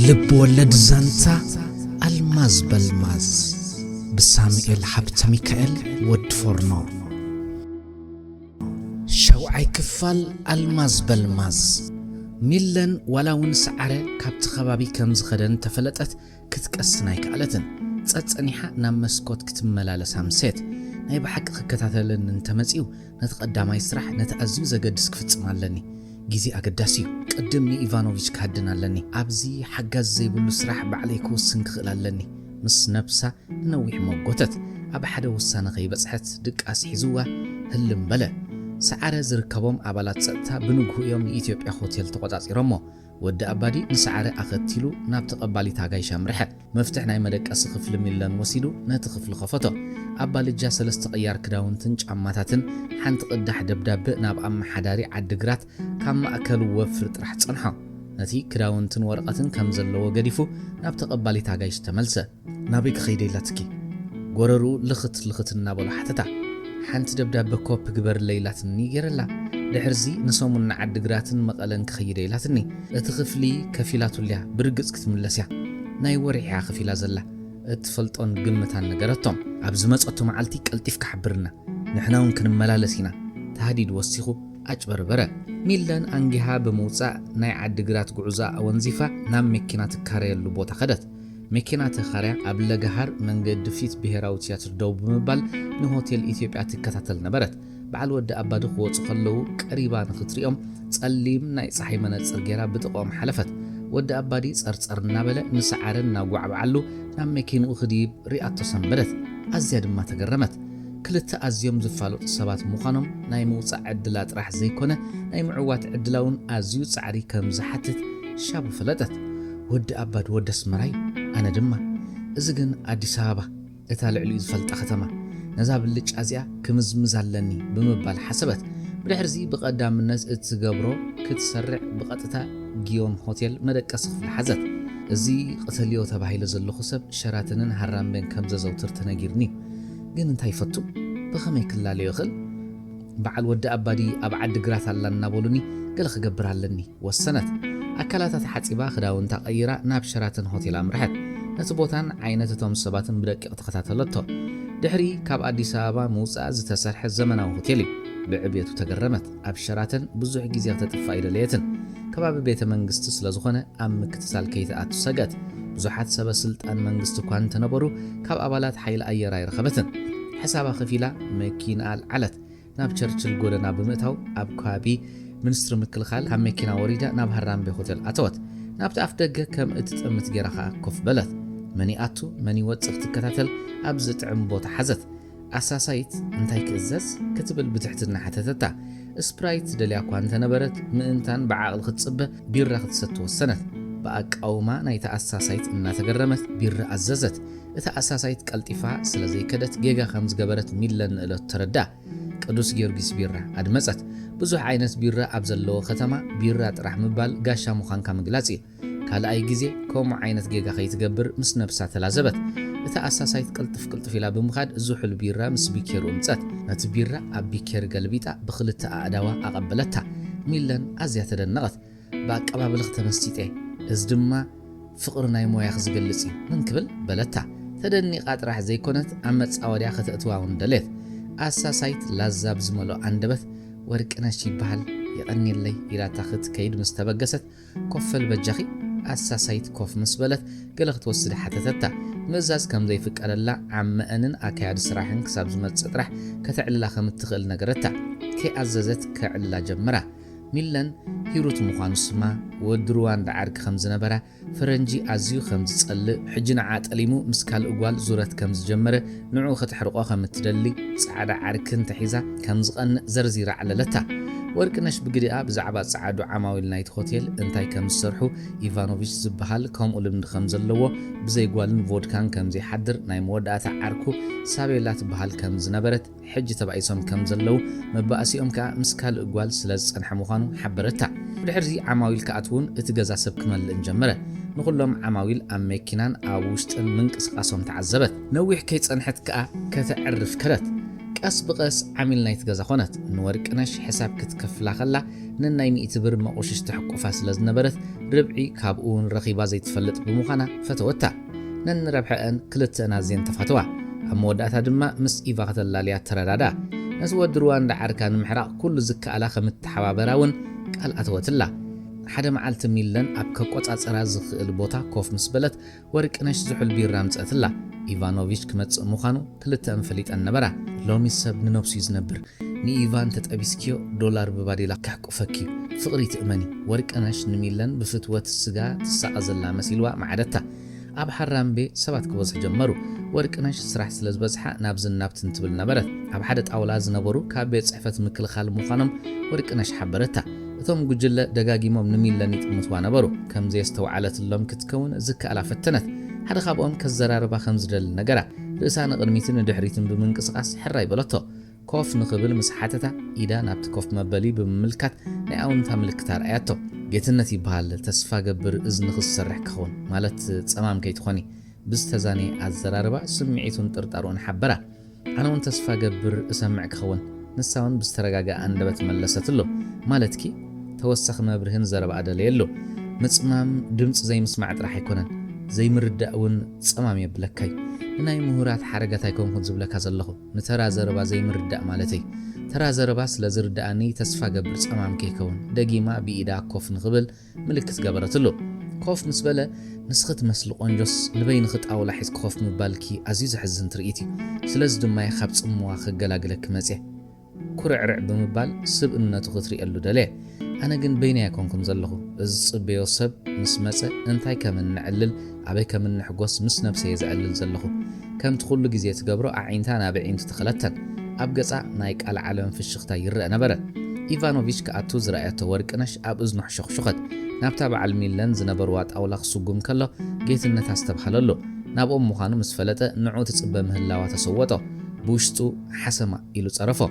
ልብ ወለድ ዛንታ ኣልማዝ በልማዝ ብሳሙኤል ሃብተ ሚካኤል ወዲ ፎርኖ። ሻውዓይ ክፋል ኣልማዝ በልማዝ። ሚለን ዋላ እውን ሰዓረ ካብቲ ከባቢ ከም ዝኸደ እንተፈለጠት ክትቀስን ኣይከኣለትን። ጸጸኒሓ ናብ መስኮት ክትመላለስ ኣምሰየት። ናይ ብሓቂ ክከታተለኒ እንተመጺኡ ነቲ ቀዳማይ ስራሕ ነቲ ኣዝዩ ዘገድስ ክፍጽም ኣለኒ። ግዜ ኣገዳሲ እዩ። ቅድም ንኢቫኖቪች ክሃድን ኣለኒ። ኣብዚ ሓጋዝ ዘይብሉ ስራሕ ባዕለይ ክውስን ክኽእል ኣለኒ። ምስ ነብሳ ንነዊሕ መጎተት። ኣብ ሓደ ውሳነ ከይበጽሐት ድቃስ ሒዝዋ ህልም በለ። ሰዓረ ዝርከቦም ኣባላት ጸጥታ ብንግሁ እዮም ንኢትዮጵያ ሆቴል ተቖጻጺሮሞ። ወዲ ኣባዲ ንሰዓረ ኣኸቲሉ ናብ ተቐባሊት ኣጋይሽ ኣምርሐ። መፍትሕ ናይ መደቀሲ ክፍሊ ሚለን ወሲዱ ነቲ ክፍሊ ከፈቶ። ኣብ ባልጃ ሰለስተ ቅያር ክዳውንትን ጫማታትን ሓንቲ ቅዳሕ ደብዳበ ናብ ኣመሓዳሪ ዓዲግራት ካብ ማእከል ወፍሪ ጥራሕ ጸንሖ። ነቲ ክዳውንትን ወረቐትን ከም ዘለዎ ገዲፉ ናብ ተቐባሊት ኣጋይሽ ተመልሰ። ናበይ ክኸይደ ኢላትኪ? ጎረርኡ ልኽት ልኽት እናበሎ ሓተታ። ሓንቲ ደብዳበ ኮፒ ግበርለይ ኢላትኒ ገይረላ። ድሕርዚ ንሰሙን ንዓዲግራትን መቐለን ክኸይደ ኢላትኒ። እቲ ክፍሊ ከፊላቱልያ ብርግጽ ክትምለስ እያ። ናይ ወርሒ እያ ከፊላ ዘላ። እትፈልጦን ግምታን ነገረቶም። ኣብ ዝመጸቶ መዓልቲ ቀልጢፍካ ሓብርና። ንሕና እውን ክንመላለስ ኢና። ተሃዲድ ወሲኹ ኣጭበርበረ። ሚለን ኣንጊሃ ብምውጻእ ናይ ዓዲግራት ጉዕዞ ኣወንዚፋ ናብ መኪና ትካረየሉ ቦታ ከደት። መኪና ተኻርያ ኣብ ለገሃር መንገዲ ፊት ብሄራዊ ትያትር ደው ብምባል ንሆቴል ኢትዮጵያ ትከታተል ነበረት። በዓል ወዲ ኣባዲ ክወጹ ከለዉ ቀሪባ ንኽትሪኦም ጸሊም ናይ ጸሓይ መነጽር ጌራ ብጥቕኦም ሓለፈት። ወዲ ኣባዲ ጸርጸር እናበለ ንሰዓረ እናጓዕበዓሉ ናብ መኪንኡ ክድይብ ሪኣቶ ሰንበደት። ኣዝያ ድማ ተገረመት። ክልተ ኣዝዮም ዝፋለጡ ሰባት ምዃኖም ናይ ምውጻእ ዕድላ ጥራሕ ዘይኮነ ናይ ምዕዋት ዕድላ እውን ኣዝዩ ጻዕሪ ከም ዝሓትት ሻቡ ፈለጠት። ወዲ ኣባዲ ወዲ ኣስመራ እዩ፣ ኣነ ድማ። እዚ ግን ኣዲስ ኣበባ፣ እታ ልዕሊኡ ዝፈልጣ ከተማ። ነዛ ብልጫ እዚኣ ክምዝምዝ ኣለኒ ብምባል ሓሰበት። ብድሕርዚ ብቐዳምነት እትገብሮ ክትሰርዕ ብቐጥታ ጊዮን ሆቴል መደቀሲ ክፍሊ ሓዘት። እዚ ቅተልዮ ተባሂለ ዘለኹ ሰብ ሸራተንን ሃራምቤን ከም ዘዘውትር ተነጊርኒ እዩ። ግን እንታይ ይፈቱ? ብኸመይ ክላለዮ ይኽእል? በዓል ወዲ ኣባዲ ኣብ ዓዲ ግራት ኣላ እናበሉኒ ገለ ክገብር ኣለኒ። ወሰነት። ኣካላታ ተሓጺባ ክዳውንታ ቀይራ ናብ ሸራተን ሆቴል ኣምርሐት። ነቲ ቦታን ዓይነት እቶም ሰባትን ብደቂቕ ተኸታተለቶ። ድሕሪ ካብ ኣዲስ ኣበባ ምውጻእ ዝተሰርሐ ዘመናዊ ሆቴል እዩ። ብዕብየቱ ተገረመት። ኣብ ሸራተን ብዙሕ ግዜ ክተጥፍእ ኣይደለየትን። ከባቢ ቤተ መንግስቲ ስለ ዝኾነ ኣብ ምክትታል ከይትኣቱ ሰግኣት። ብዙሓት ሰበ ስልጣን መንግስቲ እኳ እንተነበሩ ካብ ኣባላት ሓይሊ ኣየር ኣይረኸበትን። ሕሳባ ከፊላ መኪና ኣልዓለት። ናብ ቸርችል ጎደና ብምእታው ኣብ ከባቢ ሚኒስትሪ ምክልኻል ካብ መኪና ወሪዳ ናብ ሃራምቤ ሆቴል ኣተወት። ናብቲ ኣፍ ደገ ከም እትጥምት ጌራ ኸኣ ኮፍ በለት። መን ይኣቱ መን ይወጽእ ክትከታተል ኣብ ዝጥዕም ቦታ ሓዘት። ኣሳሳይት እንታይ ክእዘዝ ክትብል ብትሕትና ሓተተታ። ስፕራይት ደልያ እኳ እንተነበረት ምእንታን ብዓቕሊ ክትጽበ ቢራ ክትሰቲ ወሰነት። ብኣቃውማ ናይታ ኣሳሳይት እናተገረመት ቢራ ኣዘዘት። እታ ኣሳሳይት ቀልጢፋ ስለ ዘይከደት ጌጋ ከም ዝገበረት ሚለን ንእለቱ ተረዳ። ቅዱስ ጊዮርጊስ ቢራ ኣድመጸት። ብዙሕ ዓይነት ቢራ ኣብ ዘለዎ ከተማ ቢራ ጥራሕ ምባል ጋሻ ምዃንካ ምግላጽ እዩ። ካልኣይ ግዜ ከምኡ ዓይነት ጌጋ ከይትገብር ምስ ነብሳ ተላዘበት። እታ ኣሳሳይት ቅልጥፍ ቅልጥፍ ኢላ ብምኻድ ዝሑል ቢራ ምስ ቢኬሩ እምጸት። ነቲ ቢራ ኣብ ቢኬር ገልቢጣ ብኽልተ ኣእዳዋ ኣቐበለታ። ሚለን ኣዝያ ተደነቐት። ብኣቀባብልኺ ተመሲጠ። እዚ ድማ ፍቕሪ ናይ ሞያኺ ዝገልጽ እዩ። ምን ክብል በለታ። ተደኒቓ ጥራሕ ዘይኮነት ኣብ መጻወድያ ከተእትዋ እውን ደልየት። ኣሳሳይት ላዛ ብዝመልኦ ኣንደበት ወርቅነሽ ይበሃል የቐንየለይ ኢላታ ክትከይድ ምስ ተበገሰት ኮፍ በል በጃኺ ኣሳሳይት ኮፍ ምስ በለት ገለ ክትወስድ ሓተተታ። ምእዛዝ ከም ዘይፍቀደላ ዓመአንን ኣካያዲ ስራሕን ክሳብ ዝመጽእ ጥራሕ ከተዕልላ ከም እትኽእል ነገረታ። ከይኣዘዘት ከዕልላ ጀመራ። ሚለን ሂሩት ምዃኑ ስማ ወዲ ሩዋንዳ ዓርኪ ከም ዝነበራ ፈረንጂ ኣዝዩ ከም ዝጸልእ፣ ሕጂ ንዓ ጠሊሙ ምስ ካልእ ጓል ዙረት ከም ዝጀመረ፣ ንዕኡ ከተሕርቖ ከም እትደሊ፣ ጻዕዳ ዓርኪ እንተሒዛ ከም ዝቐንእ ዘርዚራ ዓለለታ። ወርቅነሽ ብግዲኣ ብዛዕባ ጸዓዱ ዓማዊል ናይቲ ሆቴል እንታይ ከም ዝሰርሑ፣ ኢቫኖቪች ዝበሃል ከምኡ ልምዲ ከም ዘለዎ፣ ብዘይ ጓልን ቮድካን ከም ዘይሓድር፣ ናይ መወዳእታ ዓርኩ ሳቤላ ትበሃል ከም ዝነበረት፣ ሕጂ ተባኢሶም ከም ዘለዉ፣ መባእሲኦም ከኣ ምስ ካልእ ጓል ስለ ዝጸንሐ ምዃኑ ሓበረታ። ብድሕርዚ ዓማዊል ክኣትዉን እቲ ገዛ ሰብ ክመልእን ጀመረ። ንኹሎም ዓማዊል ኣብ መኪናን ኣብ ውሽጥን ምንቅስቓሶም ተዓዘበት። ነዊሕ ከይጸንሐት ከኣ ከተዕርፍ ከደት። ቀስ ብቐስ ዓሚል ናይቲ ገዛ ኾነት። ንወርቅነሽ ሕሳብ ክትከፍላ ከላ፣ ነናይ ሚእቲ ብር መቑሽሽ ተሕቁፋ ስለ ዝነበረት፣ ርብዒ ካብኡ እውን ረኺባ ዘይትፈልጥ ብምዃና ፈተወታ። ነንረብሐአን ክልተአን ኣዝየን ተፋተዋ። ኣብ መወዳእታ ድማ ምስ ኢቫ ከተላልያ ተረዳዳ። ነቲ ወዲ ሩዋንዳ ዓርካ ንምሕራቕ ኩሉ ዝከኣላ ከም እተሓባበራ እውን ቃል ኣተወትላ። ሓደ መዓልቲ ሚለን ኣብ ከቆጻጸራ ዝኽእል ቦታ ኮፍ ምስ በለት፣ ወርቅነሽ ዝሑል ቢራ ኣምጸእትላ። ኢቫኖቪች ክመጽእ ምዃኑ ክልተአን ፈሊጠን ነበራ። "ሎሚ ሰብ ንነብሱ እዩ ዝነብር። ንኢቫ እንተጠቢስክዮ ዶላር ብባዴላ ከሕቁፈኪ እዩ። ፍቕሪ ትእመኒ።" ወርቅነሽ ንሚለን ብፍትወት ስጋ ትሳቐ ዘላ መሲልዋ መዓደታ። ኣብ ሓራምቤ ሰባት ክበዝሑ ጀመሩ። ወርቅነሽ ስራሕ ስለ ዝበዝሓ ናብዝን ናብትን ትብል ነበረት። ኣብ ሓደ ጣውላ ዝነበሩ ካብ ቤት ጽሕፈት ምክልኻል ምዃኖም ወርቅነሽ ሓበረታ። እቶም ጉጅለ ደጋጊሞም ንሚለን ይጥምትዋ ነበሩ። ከም ዘየስተውዓለትሎም ክትከውን ዝከኣላ ፈተነት። ሓደ ካብኦም ከዘራርባ ከም ዝደሊ ነገራ። ርእሳ ንቕድሚትን ንድሕሪትን ብምንቅስቓስ ሕራይ በለቶ። ኮፍ ንኽብል ምስ ሓተታ፣ ኢዳ ናብቲ ኮፍ መበሊ ብምምልካት ናይ ኣውንታ ምልክት ኣርኣያቶ። "ጌትነት ይበሃል፣ ተስፋ ገብር እዝንኺ ዝሰርሕ ክኸውን፣ ማለት ጸማም ከይትኾኒ።" ብዝተዛነየ ኣዘራርባ ስምዒቱን ጥርጣሩን ሓበራ። "ኣነ እውን ተስፋ ገብር እሰምዕ ክኸውን።" ንሳ እውን ብዝተረጋግኣ ኣንደበት መለሰትሉ። "ማለትኪ?" ተወሳኺ መብርህን ዘረባ ኣደለየሉ። ምጽማም ድምጺ ዘይምስማዕ ጥራሕ ኣይኮነን፣ ዘይምርዳእ እውን ጸማም የብለካ እዩ። ንናይ ምሁራት ሓረጋት ኣይኮንኩን ዝብለካ ዘለኹ፣ ንተራ ዘረባ ዘይምርዳእ ማለተይ። ተራ ዘረባ ስለ ዝርድኣኒ ተስፋ ገብር ጸማም ከይከውን። ደጊማ ብኢዳ ኮፍ ንኽብል ምልክት ገበረትሉ። ኮፍ ምስ በለ፣ "ንስኺ ትመስሊ ቆንጆስ ንበይንኺ ጣውላ ሒዝኪ ኮፍ ምባልኪ ኣዝዩ ዘሕዝን ትርኢት እዩ። ስለዚ ድማ እየ ካብ ጽምዋ ክገላግለኪ መጽየ።" ኩርዕርዕ ብምባል ስብእነቱ ክትርእየሉ ደለየ። ኣነ ግን በይነይ ኣይኮንኩን ዘለኹ። እዚ ዝጽበዮ ሰብ ምስ መጸ እንታይ ከም እነዕልል፣ ኣበይ ከም እንሕጎስ ምስ ነብሰይ እየ ዘዕልል ዘለኹ። ከምቲ ኩሉ ግዜ ትገብሮ ኣዒንታ ናብ ኣዒንቱ ተኸለተን። ኣብ ገጻ ናይ ቃል ዓለም ፍሽኽታ ይረአ ነበረ። ኢቫኖቪች ክኣቱ ዝረኣየቶ ወርቅነሽ ኣብ እዝኑ ኣሸኹሸኸት። ናብታ በዓል ሚለን ዝነበርዋ ጣውላ ክስጉም ከሎ ጌትነት ኣስተብሃለሉ። ናብኦም ምዃኑ ምስ ፈለጠ ንዑ ትጽበ ምህላዋ ተሰወጦ። ብውሽጡ ሓሰማ ኢሉ ጸረፎ።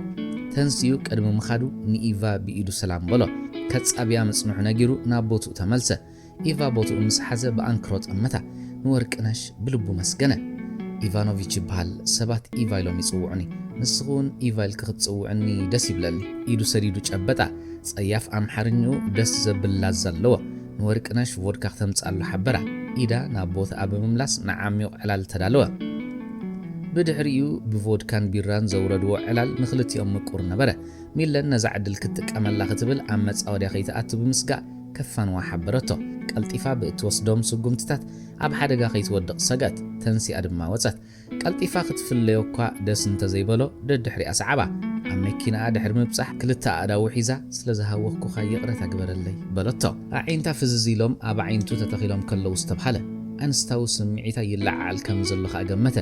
ተንሲኡ ቅድሚ ምኻዱ ንኢቫ ብኢዱ ሰላም በሎ። ከጻብያ ምጽንሑ ነጊሩ ናብ ቦትኡ ተመልሰ። ኢቫ ቦትኡ ምስ ሓዘ ብኣንክሮ ጠመታ። ንወርቅነሽ ብልቡ መስገነ። "ኢቫኖቪች ይበሃል፣ ሰባት ኢቫ ኢሎም ይጽውዑኒ። ንስኺ እውን ኢቫ ኢልኪ ክትጽውዕኒ ደስ ይብለኒ።" ኢዱ ሰዲዱ ጨበጣ። ጸያፍ ኣምሓርኛኡ ደስ ዘብል ላዛ ኣለዎ። ንወርቅነሽ ቮድካ ክተምጽኣሉ ሓበራ። ኢዳ ናብ ቦታኣ ብምምላስ ንዓሚቕ ዕላል ተዳለወ። ብድሕሪኡ ብቮድካን ቢራን ዘውረድዎ ዕላል ንኽልቲኦም ምቁር ነበረ። ሚለን ነዛ ዕድል ክትጥቀመላ ክትብል ኣብ መጻወድያ ከይትኣቱ ብምስጋእ ከፋንዋ ሓበረቶ። ቀልጢፋ ብእትወስዶም ስጉምትታት ኣብ ሓደጋ ከይትወድቕ ሰግኣት። ተንሲኣ ድማ ወጸት። ቀልጢፋ ክትፍለዮ እኳ ደስ እንተዘይበሎ ደድሕሪኣ ሰዓባ። ኣብ መኪናኣ ድሕሪ ምብጻሕ ክልተ ኣእዳዉ ሒዛ፣ "ስለ ዝሃወኽኩኻ ይቕረታ ግበረለይ" በለቶ። ኣዒንታ ፍዝዝ ኢሎም ኣብ ኣዒንቱ ተተኺሎም ከለዉ ዝተብሃለ ኣንስታዊ ስምዒታ ይለዓዓል ከም ዘሎ ከኣ ገመተ።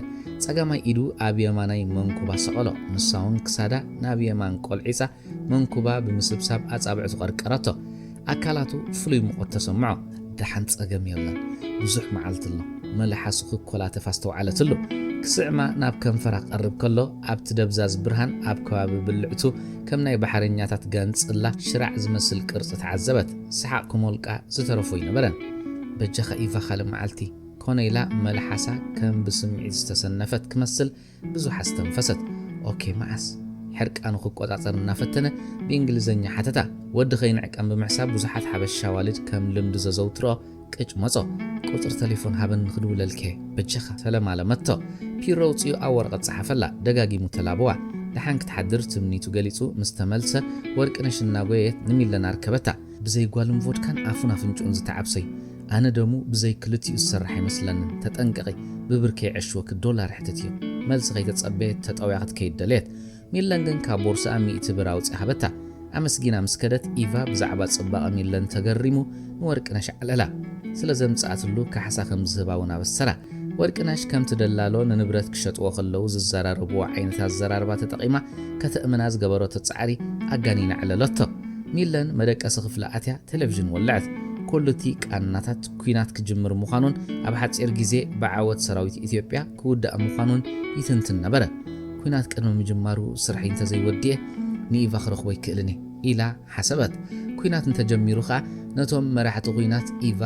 ጸጋማይ ኢዱ ኣብ የማናይ መንኩባ ሰቐሎ። ንሳ እውን ክሳዳ ናብ የማን ቆልዒጻ መንኩባ ብምስብሳብ ኣጻብዕቱ ቀርቀረቶ። ኣካላቱ ፍሉይ ሙቐት ተሰምዖ። ደሓን ጸገም የለን። ብዙሕ መዓልቲ ኣሎ። መልሓሱ ክኮላተፍ ኣስተውዓለትሉ። ክስዕማ ናብ ከንፈራ ክቐርብ ከሎ፣ ኣብቲ ደብዛዝ ብርሃን ኣብ ከባቢ ብልዕቱ ከም ናይ ባሕረኛታት ጋንጽላ ሽራዕ ዝመስል ቅርጺ ተዓዘበት። ሰሓቕ ክሞልቃ ዝተረፎ ኣይነበረን። "በጃኻ ኢቫ፣ ካልእ መዓልቲ" ኮነ ኢላ መልሓሳ ከም ብስምዒት ዝተሰነፈት ክመስል ብዙሕ ኣስተንፈሰት። "ኦኬ፣ መዓስ?" ሕርቃኑ ክቆጻጸር እናፈተነ ብእንግሊዝኛ ሓተታ። ወዲ ከይንዕቀን ብምሕሳብ ብዙሓት ሓበሻ ኣዋልድ ከም ልምዲ ዘዘውትርኦ ቅጭ መጾ። "ቁጽሪ ተሌፎን ሃበኒ ክድውለልኪ እየ፣ በጃኻ" ተለማለመቶ። ፒሮ ኣውጺኡ ኣብ ወረቐት ጸሓፈላ። ደጋጊሙ ተላበዋ። ደሓን ክትሓድር ትምኒቱ ገሊጹ ምስ ተመልሰ፣ ወርቅነሽ እናጎየየት ንሚለን ኣርከበታ። "ብዘይ ጓልን ቮድካን ኣፉን ኣፍንጭኡን ዝተዓብሰ እዩ። ኣነ ደሙ ብዘይ ክልቲኡ ዝሰርሕ ኣይመስለንን። ተጠንቀቒ፣ ብብር ከይዕሽወኪ ዶላር ሕተትዮ።" መልሲ ከይተጸበየት ተጠውያ ክትከይድ ደለየት። ሚለን ግን ካብ ቦርስኣ ሚእቲ ብር ኣውጺኣ ሃበታ። ኣመስጊና ምስ ከደት፣ ኢቫ ብዛዕባ ጽባቐ ሚለን ተገሪሙ ንወርቅነሽ ኣዕለላ። ስለ ዘምጽኣትሉ ካሕሳ ከም ዝህባ እውን ኣበሰራ። ወርቅነሽ ከምቲ ደላሎ ንንብረት ክሸጥዎ ከለዉ ዝዘራረብዎ ዓይነት ኣዘራርባ ተጠቒማ ከተእምና ዝገበረቶ ጻዕሪ ኣጋኒና ኣዕለለቶ። ሚለን መደቀሲ ክፍሊ ኣትያ ቴሌቪዥን ወለዐት። ኩሉ እቲ ቃናታት ኲናት ክጅምር ምዃኑን ኣብ ሓጺር ግዜ ብዓወት ሰራዊት ኢትዮጵያ ክውዳእ ምዃኑን ይትንትን ነበረ። "ኲናት ቅድሚ ምጅማሩ ስርሐይ እንተዘይወዲኤ ንኢቫ ክረኽቦ ኣይክእልን እየ" ኢላ ሓሰበት። ኲናት እንተጀሚሩ ኸኣ ነቶም መራሕቲ ኲናት ኢቫ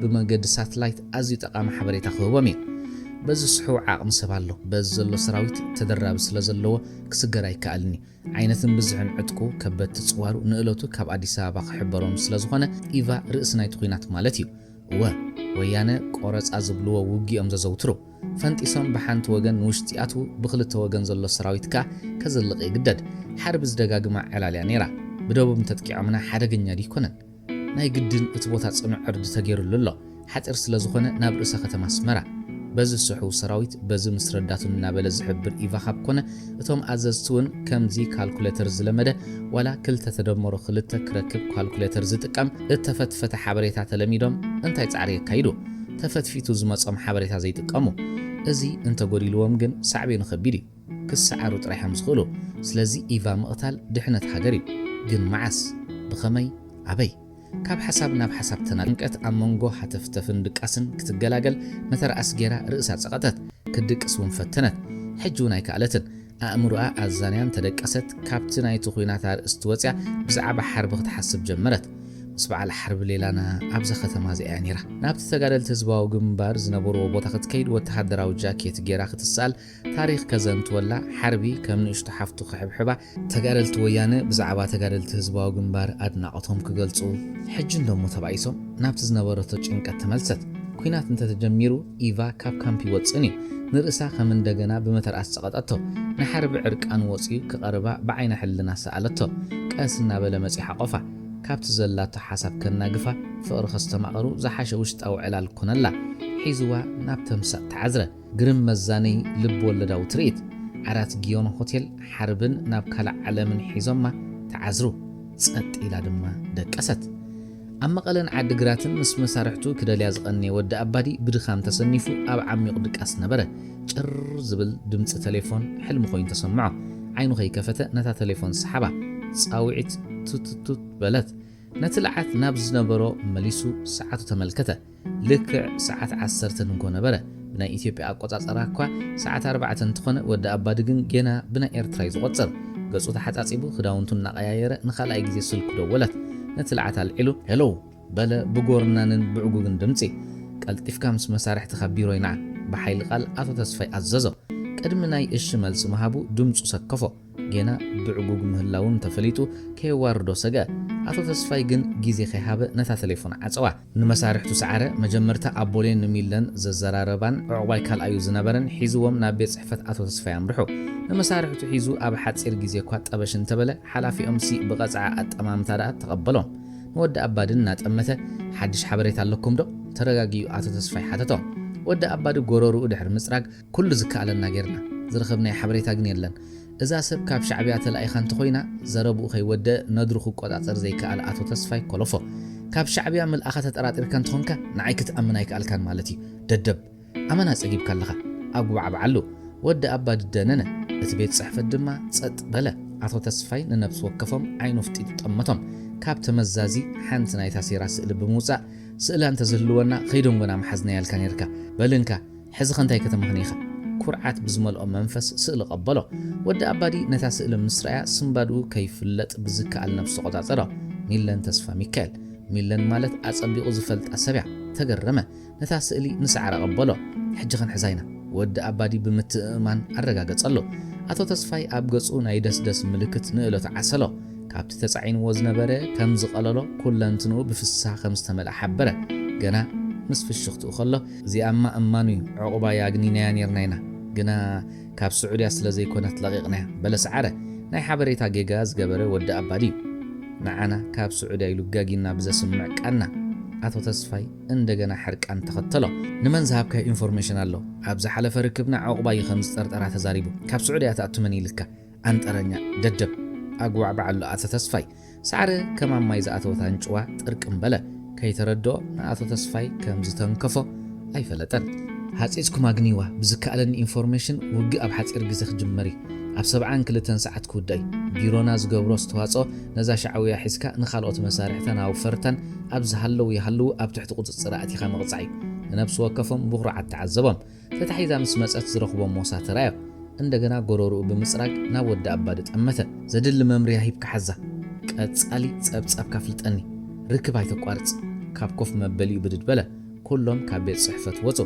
ብመገዲ ሳትላይት ኣዝዩ ጠቓሚ ሓበሬታ ክህቦም እዩ። በዚ ስሑው ዓቕሚ ሰብ ኣሎ። በዚ ዘሎ ሰራዊት ተደራቢ ስለ ዘለዎ ክስገር ኣይከኣልን እዩ። ዓይነትን ብዝሕን ዕጥቁ፣ ከበድቲ ጽዋሩ ንእለቱ ካብ ኣዲስ ኣበባ ክሕበሮም ስለ ዝኾነ፣ ኢቫ ርእሲ ናይቲ ኲናት ማለት እዩ። እወ፣ ወያነ ቆረጻ ዝብልዎ ውግኦም ዘዘውትሩ። ፈንጢሶም ብሓንቲ ወገን ንውሽጢ ኣትዉ፣ ብኽልተ ወገን ዘሎ ሰራዊት ከኣ ከዘልቕ ይግደድ። ሓርቢ ዝደጋግማ ዕላል እያ ነይራ። ብደቡብ እንተጥቂዖምና ሓደገኛ ድይኮነን? ናይ ግድን እቲ ቦታ ጽኑዕ ዕርዲ ተገይሩሉ ኣሎ። ሓጺር ስለ ዝኾነ ናብ ርእሰ ከተማ ኣስመራ። በዚ ስሑው ሰራዊት፣ በዚ ምስ ረዳቱ እናበለ ዝሕብር ኢቫ ካብ ኮነ፣ እቶም ኣዘዝቲ እውን ከምዚ ካልኩሌተር ዝለመደ፣ ዋላ ክልተ ተደመሮ ክልተ ክረክብ ካልኩሌተር ዝጥቀም፣ እተፈትፈተ ሓበሬታ ተለሚዶም እንታይ ጻዕሪ የካይዱ? ተፈትፊቱ ዝመጾም ሓበሬታ ዘይጥቀሙ። እዚ እንተጎዲልዎም ግን ሳዕቤኑ ከቢድ እዩ። ክሰዓሩ ጥራይ እዮም ዝኽእሉ። ስለዚ ኢቫ ምቕታል ድሕነት ሃገር እዩ። ግን መዓስ? ብኸመይ? ኣበይ? ካብ ሓሳብ ናብ ሓሳብ ተና-፣ ጭንቀት ኣብ መንጎ ሃተፍተፍን ድቃስን ክትገላገል መተርኣስ ጌራ ርእሳ ጸቐጠት። ክትድቅስ እውን ፈተነት። ሕጂ እውን ኣይከኣለትን። ኣእምሮኣ ኣዛንያ እንተደቀሰት፣ ካብቲ ናይቲ ኲናት ኣርእስቲ ወጽያ ብዛዕባ ሓርቢ ክትሓስብ ጀመረት። ምስ በዓል ሓርቢ ሌላና ኣብዛ ከተማ እዚኣ እያ ነይራ። ናብቲ ተጋደልቲ ህዝባዊ ግንባር ዝነበርዎ ቦታ ክትከይድ ወተሃደራዊ ጃኬት ጌራ ክትስኣል፣ ታሪኽ ከዘንትወላ፣ ሓርቢ ከም ንእሽቶ ሓፍቱ ክሕብሕባ፣ ተጋደልቲ ወያነ ብዛዕባ ተጋደልቲ ህዝባዊ ግንባር ኣድናቖቶም ክገልጹ፣ ሕጂ እንዶ እሞ ተባኢሶም ናብቲ ዝነበረቶ ጭንቀት ተመልሰት። ኲናት እንተተጀሚሩ ኢቫ ካብ ካምፕ ይወጽእን እዩ። ንርእሳ ከም እንደገና ብመተርኣስ ጸቐጠቶ። ንሓርቢ ዕርቃኑ ወጺኡ ክቐርባ ብዓይነ ሕልና ሰኣለቶ። ቀስ እናበለ መጺኡ ሓቖፋ። ካብቲ ዘላቶ ሓሳብ ከናግፋ፣ ፍቕሪ ከስተማቕሩ ዝሓሸ ውሽጣዊ ዕላል ኮነላ። ሒዝዋ ናብ ተምሳጥ ተዓዝረ። ግርም መዛነዪ ልብ ወለዳዊ ትርኢት። ዓራት ጊዮን ሆቴል ሓርብን ናብ ካልእ ዓለምን ሒዞማ ተዓዝሩ። ጸጥ ኢላ ድማ ደቀሰት። ኣብ መቐለን ዓዲግራትን ምስ መሳርሕቱ ክደልያ ዝቐነየ ወዲ ኣባዲ ብድኻም ተሰኒፉ ኣብ ዓሚቕ ድቃስ ነበረ። ጭር ዝብል ድምጺ ተሌፎን ሕልሚ ኮይኑ ተሰምዖ። ዓይኑ ከይከፈተ ነታ ተሌፎን ሰሓባ። ጻውዒት ቱቱቱት በለት። ነቲ ለዓት ናብ ዝነበሮ መሊሱ ሰዓቱ ተመልከተ። ልክዕ ሰዓት ዓሰርተ ንግሆ ነበረ። ብናይ ኢትዮጵያ ኣቆጻጽራ እኳ ሰዓት ኣርባዕተ እንትኾነ፣ ወዲ ኣባዲ ግን ጌና ብናይ ኤርትራ እዩ ዝቖጽር። ገጹ ተሓጻጺቡ፣ ክዳውንቱ እናቐያየረ ንኻልኣይ ግዜ ስልኩ ደወለት። ነቲ ለዓት ኣልዒሉ፣ "ሄሎ!" በለ ብጎርናንን ብዕጉግን ድምጺ። "ቀልጢፍካ ምስ መሳርሕትኻ ቢሮይ ንዓ!" ብሓይሊ ቃል ኣቶ ተስፋይ ኣዘዞ። ቅድሚ ናይ እሺ መልሲ ምሃቡ ድምጹ ሰከፎ። ጌና ብዕጉግ ምህላዉ እንተፈሊጡ ከየዋርዶ ሰግአ። ኣቶ ተስፋይ ግን ግዜ ከይሃበ ነታ ተሌፎን ዓጸዋ። ንመሳርሕቱ ሰዓረ። መጀመርታ ኣቦሌን ንሚለን ዘዘራረባን ዕቑባይ ካልኣዩ ዝነበረን ሒዝዎም ናብ ቤት ጽሕፈት ኣቶ ተስፋይ ኣምርሑ። ንመሳርሕቱ ሒዙ ኣብ ሓጺር ግዜ እኳ ጠበሽ እንተበለ፣ ሓላፊኦምሲ ብቐጽዓ ኣጠማምታ ደኣ ተቐበሎም። ንወዲ ኣባዲ እናጠመተ፣ "ሓድሽ ሓበሬታ ኣለኩም ዶ?" ተረጋጊኡ ኣቶ ተስፋይ ሓተቶም። ወዲ ኣባዲ ጎረርኡ ድሕሪ ምጽራግ፣ "ኩሉ ዝከኣለና ጌርና፣ ዝረኸብናዮ ሓበሬታ ግን የለን። እዛ ሰብ ካብ ሻዕብያ ተላኢኻ እንተኾይና"፣ ዘረብኡ ከይወደአ ነድሩ ክቆጻጸር ዘይከኣለ ኣቶ ተስፋይ ኮለፎ። "ካብ ሻዕብያ ምልኣኻ ተጠራጢርካ እንተኾንካ፣ ንዓይ ክትኣምን ኣይከኣልካን ማለት እዩ። ደደብ፣ ኣመና ጸጊብካ ኣለኻ። ኣጉባዕብዓሉ!" ወዲ ኣባዲ ደነነ። እቲ ቤት ጽሕፈት ድማ ጸጥ በለ። ኣቶ ተስፋይ ንነብሲ ወከፎም ዓይኑ ፍጢጡ ጠመቶም። ካብ ተመዛዚ ሓንቲ ናይታ ሴራ ስእሊ ብምውጻእ፣ "ስእላ እንተዝህልወና ከይደንጎና ምሓዝናያ ኢልካ ኔርካ። በል እንካ፣ ሕዚ ከ እንታይ ከተመኽኒ ኢኻ?" ኩርዓት ብዝመልኦ መንፈስ ስእሊ ቀበሎ። ወዲ ኣባዲ ነታ ስእሊ ምስ ረኣያ ስንባድኡ ከይፍለጥ ብዝከኣል ነብሱ ተቖጻጸሮ። ሚለን ተስፋ ሚካኤል። ሚለን ማለት ኣጸቢቑ ዝፈልጣ ሰብ እያ። ተገረመ። ነታ ስእሊ ንሰዓረ ቀበሎ። "ሕጂ ክንሕዛ ኢና።" ወዲ ኣባዲ ብምትእምማን ኣረጋገጸሉ። ኣቶ ተስፋይ ኣብ ገጹ ናይ ደስደስ ምልክት ንእለቱ ዓሰሎ። ካብቲ ተጻዒንዎ ዝነበረ ከም ዝቐለሎ፣ ኩለንትንኡ ብፍስሃ ከም ዝተመልኣ ሓበረ። ገና ምስ ፍሽኽትኡ ከሎ፣ "እዚኣማ እማኑ እዩ፣ ዕቑባይ ኣግኒናያ ኔርና ኢና። ግና ካብ ስዑድያ ስለ ዘይኮነት ለቒቕናያ" በለ ሰዓረ። ናይ ሓበሬታ ጌጋ ዝገበረ ወዲ ኣባዲ እዩ። ንዓና ካብ ስዑድያ ኢሉ ጋጊና ብዘስምዕ ቃና፣ ኣቶ ተስፋይ እንደገና ሕርቃን ተኸተሎ። "ንመን ዝሃብካዮ ኢንፎርሜሽን ኣሎ? ኣብ ዝሓለፈ ርክብና ዕቑባይ እዩ ከም ዝጠርጠራ ተዛሪቡ። ካብ ስዑድያ ትኣቱ መን ኢልካ? ኣንጠረኛ፣ ደደብ!" ኣጉባዕባዕ ኣሎ ኣቶ ተስፋይ። ሳዕረ ከማን ማይ ዝኣተወት ኣንጭዋ ጥርቅም በለ። ከይተረድኦ ንኣቶ ተስፋይ ከም ዝተንከፎ ኣይፈለጠን። "ሃጺጽኩም ኣግንይዋ፣ ብዝከኣለኒ ኢንፎርሜሽን ውግእ ኣብ ሓጺር ግዜ ክጅመር እዩ። ኣብ ሰብዓን ክልተን ሰዓት ክውዳእ እዩ። ቢሮና ዝገብሮ ኣስተዋጽኦ ነዛ ሻዕውያ ሒዝካ ንኻልኦት መሳርሕታን ኣውፈርታን ኣብ ዝሃለዉ ይሃልዉ ኣብ ትሕቲ ቁጽጽር ኣእቲኻ ምቕጻዕ እዩ።" ንነብሲ ወከፎም ብኹርዓት ተዓዘቦም። ተታሒዛ ምስ መጸት ዝረኽቦ ሞሳ ተራዮ። እንደገና ጎረርኡ ብምጽራግ ናብ ወዲ ኣባዲ ጠመተ። "ዘድሊ መምርያ ሂብካ ሓዛ። ቀጻሊ ጸብጻብካ ኣፍልጠኒ። ርክብ ኣይተቋርጽ!" ካብ ኮፍ መበሊኡ ብድድ በለ። ኩሎም ካብ ቤት ጽሕፈት ወጹ።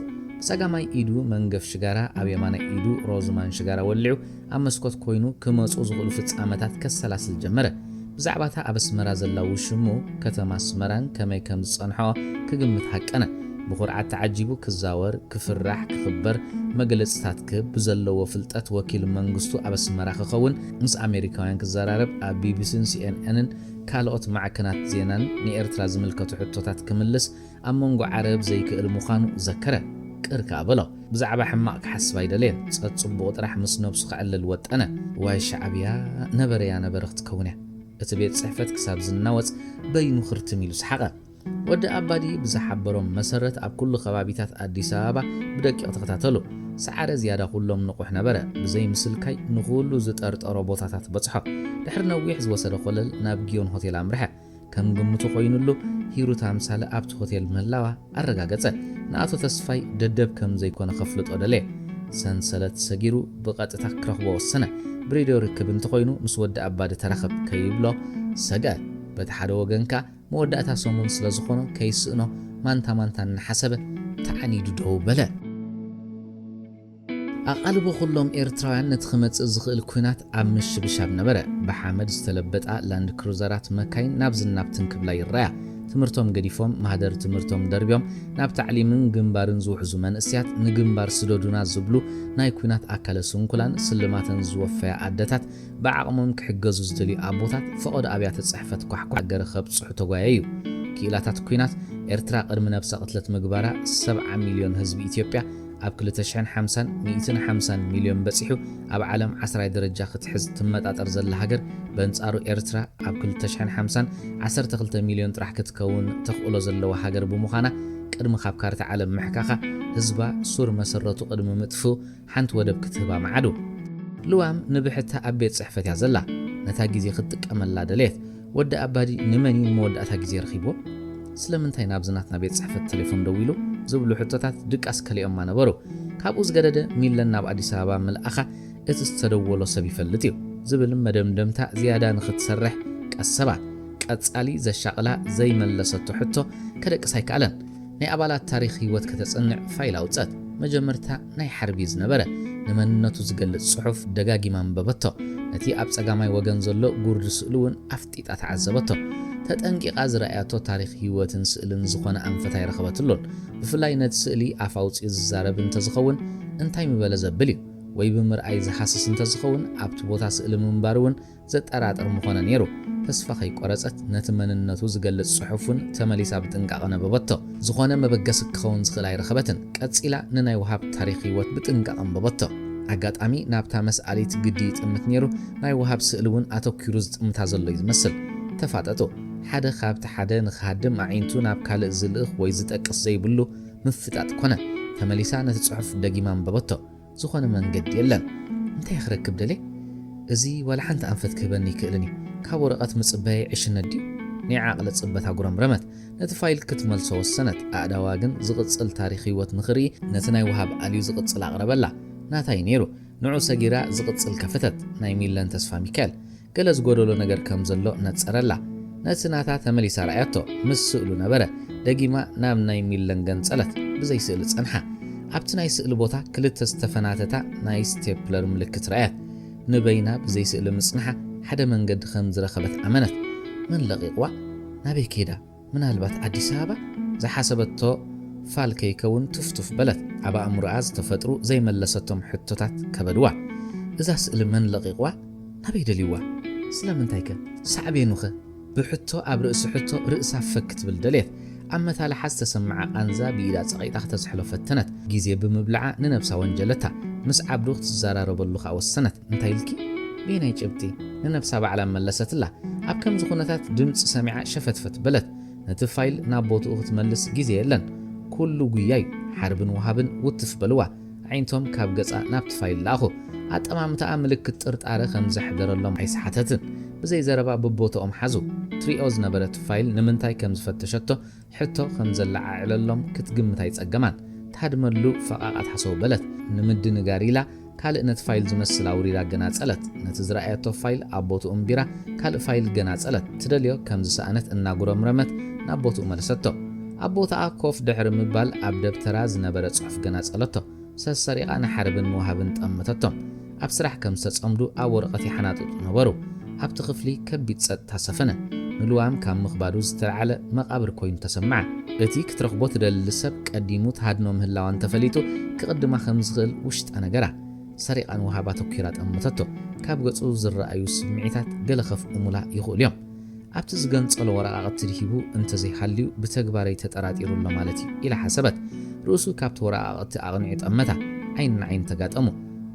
ጸጋማይ ኢዱ መንገፍ ሽጋራ፣ ኣብ የማናይ ኢዱ ሮዝማን ሽጋራ ወሊዑ ኣብ መስኮት ኮይኑ ክመጹ ዝኽእሉ ፍጻመታት ከሰላስል ጀመረ። ብዛዕባታ ኣብ ኣስመራ ዘላ ውሽሙ፣ ከተማ ኣስመራን ከመይ ከም ዝጸንሖ ክግምት ሃቀነ። ብኹርዓት ተዓጂቡ ክዛወር፣ ክፍራሕ፣ ክኽበር፣ መግለጽታት ክህብ ብዘለዎ ፍልጠት ወኪል መንግስቱ ኣብ ኣስመራ ክኸውን፣ ምስ ኣሜሪካውያን ክዘራረብ፣ ኣብ ቢቢሲን ሲኤንኤንን ካልኦት ማዕከናት ዜናን ንኤርትራ ዝምልከቱ ሕቶታት ክምልስ ኣብ መንጎ ዓረብ ዘይክእል ምዃኑ ዘከረ። ቅር ከኣ በሎ። ብዛዕባ ሕማቕ ክሓስብ ኣይደለየን። ጸጽቡቑ ጥራሕ ምስ ነብሱ ከዕልል ወጠነ። ዋይ ሻዕብያ፣ ነበረያ ነበረ ክትከውን እያ። እቲ ቤት ጽሕፈት ክሳብ ዝናወጽ በይኑ ክርትም ኢሉ ሰሓቐ። ወዲ ኣባዲ ብዝሓበሮም መሰረት ኣብ ኩሉ ከባቢታት ኣዲስ ኣበባ ብደቂቕ ተኸታተሉ። ሰዓረ ዝያዳ ኩሎም ንቑሕ ነበረ። ብዘይ ምስልካይ ንኹሉ ዝጠርጠሮ ቦታታት በጽሖ። ድሕሪ ነዊሕ ዝወሰደ ኮለል ናብ ጊዮን ሆቴል ኣምርሐ። ከም ግምቱ ኮይኑሉ ሂሩት ኣምሳለ ኣብቲ ሆቴል ምህላዋ ኣረጋገጸ። ንኣቶ ተስፋይ ደደብ ከም ዘይኮነ ከፍልጦ ደለየ። ሰንሰለት ሰጊሩ ብቐጥታ ክረኽቦ ወሰነ። ብሬድዮ ርክብ እንተኾይኑ ምስ ወዲ ኣባዲ ተራኸብ ከይብሎ ሰግአ። በቲ ሓደ ወገን ከኣ መወዳእታ ሰሙን ስለ ዝኾኖ ከይስእኖ ማንታ ማንታ እናሓሰበ ተዓኒዱ ደው በለ። ኣቓልቦ ኩሎም ኤርትራውያን ነቲ ክመጽእ ዝኽእል ኲናት ኣብ ምሽብሻብ ነበረ። ብሓመድ ዝተለበጣ ላንድ ክሩዘራት መካይን ናብዝን ናብትን ክብላ ይረኣያ። ትምህርቶም ገዲፎም፣ ማህደር ትምህርቶም ደርብዮም፣ ናብ ታዕሊምን ግንባርን ዝውሕዙ መንእሰያት፣ ንግንባር ስደዱና ዝብሉ ናይ ኲናት ኣካለ ስንኩላን፣ ስልማተን ዝወፈያ ኣደታት፣ ብዓቕሞም ክሕገዙ ዝደልዩ ኣቦታት፣ ፈቐዶ ኣብያተ ጽሕፈት ኳሕኳሕ ገረ ከብጽሑ ተጓየዩ። ክኢላታት ኲናት፣ ኤርትራ ቅድሚ ነብሰ ቅትለት ምግባራ፣ ሰብዓ ሚልዮን ህዝቢ ኢትዮጵያ ኣብ ክልተ ሽሕን ሓምሳን ሚእትን ሓምሳን ሚልዮን በጺሑ፣ ኣብ ዓለም ዓስራይ ደረጃ ክትሕዝ ትመጣጠር ዘላ ሃገር፣ በንጻሩ ኤርትራ ኣብ ክልተ ሽሕን ሓምሳን ዓሰርተ ክልተ ሚልዮን ጥራሕ ክትከውን ተኽእሎ ዘለዋ ሃገር ብምዃና፣ ቅድሚ ካብ ካርታ ዓለም ምሕካኻ፣ ህዝባ ሱር መሰረቱ ቅድሚ ምጥፍኡ፣ ሓንቲ ወደብ ክትህባ መዓዱ። ልዋም ንብሕታ ኣብ ቤት ጽሕፈት እያ ዘላ። ነታ ግዜ ክትጥቀመላ ደለየት። ወዲ ኣባዲ ንመን እዩ ንመወዳእታ ግዜ ረኺብዎ? ስለምንታይ ናብዚ ናትና ቤት ጽሕፈት ተሌፎን ደዊሉ? ዝብሉ ሕቶታት ድቃስ ከሊኦማ ነበሩ። ካብኡ ዝገደደ፣ ሚለን ናብ ኣዲስ ኣበባ ምልኣኻ እቲ ዝተደወሎ ሰብ ይፈልጥ እዩ ዝብል መደምደምታ ዝያዳ ንኽትሰርሕ ቀሰባ። ቀጻሊ ዘሻቕላ ዘይመለሰቶ ሕቶ ከደቅስ ኣይከኣለን። ናይ ኣባላት ታሪኽ ህይወት ከተጽንዕ ፋይል ኣውጸት። መጀመርታ ናይ ሓርቢ ዝነበረ ንመንነቱ ዝገልጽ ጽሑፍ ደጋጊማ ኣንበበቶ። ነቲ ኣብ ጸጋማይ ወገን ዘሎ ጉርዲ ስእሊ እውን ኣፍጢጣ ተዓዘበቶ። ተጠንቂቓ ዝረኣያቶ ታሪኽ ህይወትን ስእልን ዝኾነ ኣንፈት ኣይረኸበትሉን። ብፍላይ ነቲ ስእሊ ኣፍ ኣውጺኡ ዝዛረብ እንተዝኸውን እንታይ ምበለ ዘብል እዩ። ወይ ብምርኣይ ዝሃስስ እንተዝኸውን ኣብቲ ቦታ ስእሊ ምንባሩ እውን ዘጠራጥር ምኾነ ነይሩ። ተስፋ ከይቆረጸት ነቲ መንነቱ ዝገልጽ ጽሑፍ እውን ተመሊሳ ብጥንቃቐ ነበበቶ። ዝኾነ መበገሲ ክኸውን ዝኽእል ኣይረኸበትን። ቀጺላ ንናይ ወሃብ ታሪኽ ህይወት ብጥንቃቐ ኣንበበቶ። ኣጋጣሚ ናብታ መስኣሊት ግዲ ይጥምት ነይሩ። ናይ ወሃብ ስእሊ እውን ኣተኲሩ ዝጥምታ ዘሎ እዩ ዝመስል። ተፋጠጡ። ሓደ ካብቲ ሓደ ንኽሃድም ኣዒንቱ ናብ ካልእ ዝልእኽ ወይ ዝጠቅስ ዘይብሉ ምፍጣጥ ኮነ። ተመሊሳ ነቲ ጽሑፍ ደጊማ ኣንበበቶ። ዝኾነ መንገዲ የለን። እንታይ ክረክብ ደልየ? እዚ ዋላ ሓንቲ ኣንፈት ክህበኒ ኣይክእልን እዩ። ካብ ወረቐት ምጽባየይ ዕሽነት ድዩ? ናይ ዓቕሊ ጽበት ኣጉረምረመት። ነቲ ፋይል ክትመልሶ ወሰነት። ኣእዳዋ ግን ዝቕጽል ታሪኽ ህይወት ንኽርኢ ነቲ ናይ ወሃብ ኣልዩ ዝቕጽል ኣቕረበላ። ናታይ ነይሩ። ንዑ ሰጊራ ዝቕጽል ከፈተት። ናይ ሚለን ተስፋ ሚካኤል። ገለ ዝጎደሎ ነገር ከም ዘሎ ነጸረላ። ነቲ ናታ ተመሊሳ ረኣያቶ። ምስ ስእሉ ነበረ። ደጊማ ናብ ናይ ሚለን ገንጸለት። ብዘይ ስእሊ ጸንሓ። ኣብቲ ናይ ስእሊ ቦታ ክልተ ዝተፈናተታ ናይ ስቴፕለር ምልክት ረኣየት። ንበይና ብዘይ ስእሊ ምጽንሓ ሓደ መንገዲ ከም ዝረኸበት ኣመነት። መን ለቒቕዋ? ናበይ ከይዳ? ምናልባት ኣዲስ ኣበባ? ዝሓሰበቶ ፋል ከይከውን ቱፍቱፍ በለት። ኣብ ኣእምሮኣ ዝተፈጥሩ ዘይመለሰቶም ሕቶታት ከበድዋ። እዛ ስእሊ መን ለቒቕዋ? ናበይ ደልይዋ? ስለምንታይከ? ሳዕቤኑኸ? ብሕቶ ኣብ ርእሲ ሕቶ ርእሳ ፈክ ክትብል ደልየት። ኣብ መታልሓ ዝተሰምዓ ቃንዛ ብኢዳ ጸቒጣ ክተዝሕሎ ፈተነት። ግዜ ብምብልዓ ንነብሳ ወንጀለታ። ምስ ዓብዱ ክትዘራረበሉ ከኣ ወሰነት። እንታይ ኢልኪ? በየናይ ጭብጢ? ንነብሳ ባዕላ መለሰትላ። ኣብ ከምዚ ኩነታት ድምጺ ሰሚዓ ሸፈትፈት በለት። ነቲ ፋይል ናብ ቦትኡ ክትመልስ ግዜ የለን። ኩሉ ጉያ እዩ። ሓርብን ወሃብን ውትፍ በልዋ። ኣዒንቶም ካብ ገጻ ናብቲ ፋይል ለኣኹ። ኣጠማምታኣ ምልክት ጥርጣረ ከም ዘሕደረሎም ኣይሰሓተትን። ብዘይ ዘረባ ብቦትኦም ሓዙ። ትሪኦ ዝነበረት ፋይል ንምንታይ ከም ዝፈተሸቶ ሕቶ ከም ዘለዓዕለሎም ክትግምት ኣይጸገማን። ትሃድመሉ ፈቓቓት ሃሰው በለት። ንምድንጋር ኢላ ካልእ ነቲ ፋይል ዝመስል ኣውሪዳ ኣገናጸለት። ነቲ ዝረኣየቶ ፋይል ኣብ ቦትኡ እምቢራ ካልእ ፋይል ገናጸለት። ትደልዮ ከም ዝሰኣነት እናጉረምረመት ናብ ቦትኡ መለሰቶ። ኣብ ቦታኣ ኮፍ ድሕሪ ምባል ኣብ ደብተራ ዝነበረ ጽሑፍ ገና ጸለቶ። ሰሰሪቓ ንሓርብን ንወሃብን ጠመተቶም። ኣብ ስራሕ ከም ዝተጸምዱ ኣብ ወረቐት ይሓናጥጡ ነበሩ። ኣብቲ ክፍሊ ከቢድ ጸጥታ ሰፈነ። ንልዋም ካብ ምኽባዱ ዝተልዓለ መቓብር ኮይኑ ተሰምዓ። እቲ ክትረኽቦ ትደሊ ሰብ ቀዲሙ ትሃድኖ ምህላዋ እንተፈሊጡ ክቕድማ ከም ዝኽእል ውሽጣ ነገራ። ሰሪቓ ንወሃብ ኣተኲራ ጠመተቶ። ካብ ገጹ ዝረኣዩ ስምዒታት ገለ ከፍእሙላ ይኽእሉ እዮም። ኣብቲ ዝገንጸሎ ወረቓቕቲ ድሂቡ እንተዘይሃልዩ ብተግባረይ ተጠራጢሩ ኣሎ ማለት እዩ ኢላ ሓሰበት። ርእሱ ካብቲ ወረቓቕቲ ኣቕኒዑ ጠመታ። ዓይኒ ንዓይኒ ተጋጠሙ።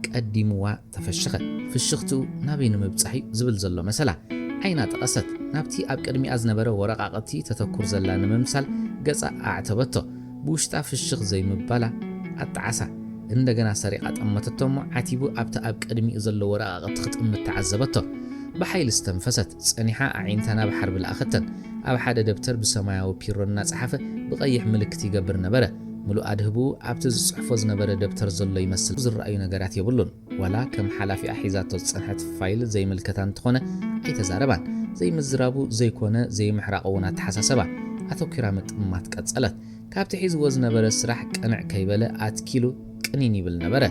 ቀዲምዋ ተፈሸኸ። ፍሽኽትኡ ናበይ ንምብጻሕ እዩ ዝብል ዘሎ መሰላ። ዓይና ጠቐሰት። ናብቲ ኣብ ቅድሚኣ ዝነበረ ወረቓቕቲ ተተኩር ዘላ ንምምሳል ገጻ ኣዕተበቶ። ብውሽጣ ፍሽኽ ዘይምባላ ኣጣዓሳ። እንደገና ሰሪቓ ጠመተቶ እሞ ዓቲቡ ኣብቲ ኣብ ቅድሚኡ ዘሎ ወረቓቕቲ ክጥምት ተዓዘበቶ። ብሓይሊ ዝተንፈሰት። ጸኒሓ ኣዒንታ ናብ ሓርቢ ለኣኸተን። ኣብ ሓደ ደብተር ብሰማያዊ ፒሮ እናጸሓፈ ብቐይሕ ምልክት ይገብር ነበረ። ምሉእ ኣድህብኡ ኣብቲ ዝጽሕፎ ዝነበረ ደብተር ዘሎ ይመስል። ዝረኣዩ ነገራት የብሉን። ዋላ ከም ሓላፊኣ ሒዛቶ ዝጸንሐት ፋይል ዘይምልከታ እንተኾነ ኣይተዛረባን። ዘይምዝራቡ ዘይኮነ ዘይምሕራቑ እውን ኣተሓሳሰባ። ኣተኲራ ምጥማት ቀጸለት። ካብቲ ሒዝዎ ዝነበረ ስራሕ ቅንዕ ከይበለ ኣትኪሉ ቅኒን ይብል ነበረ።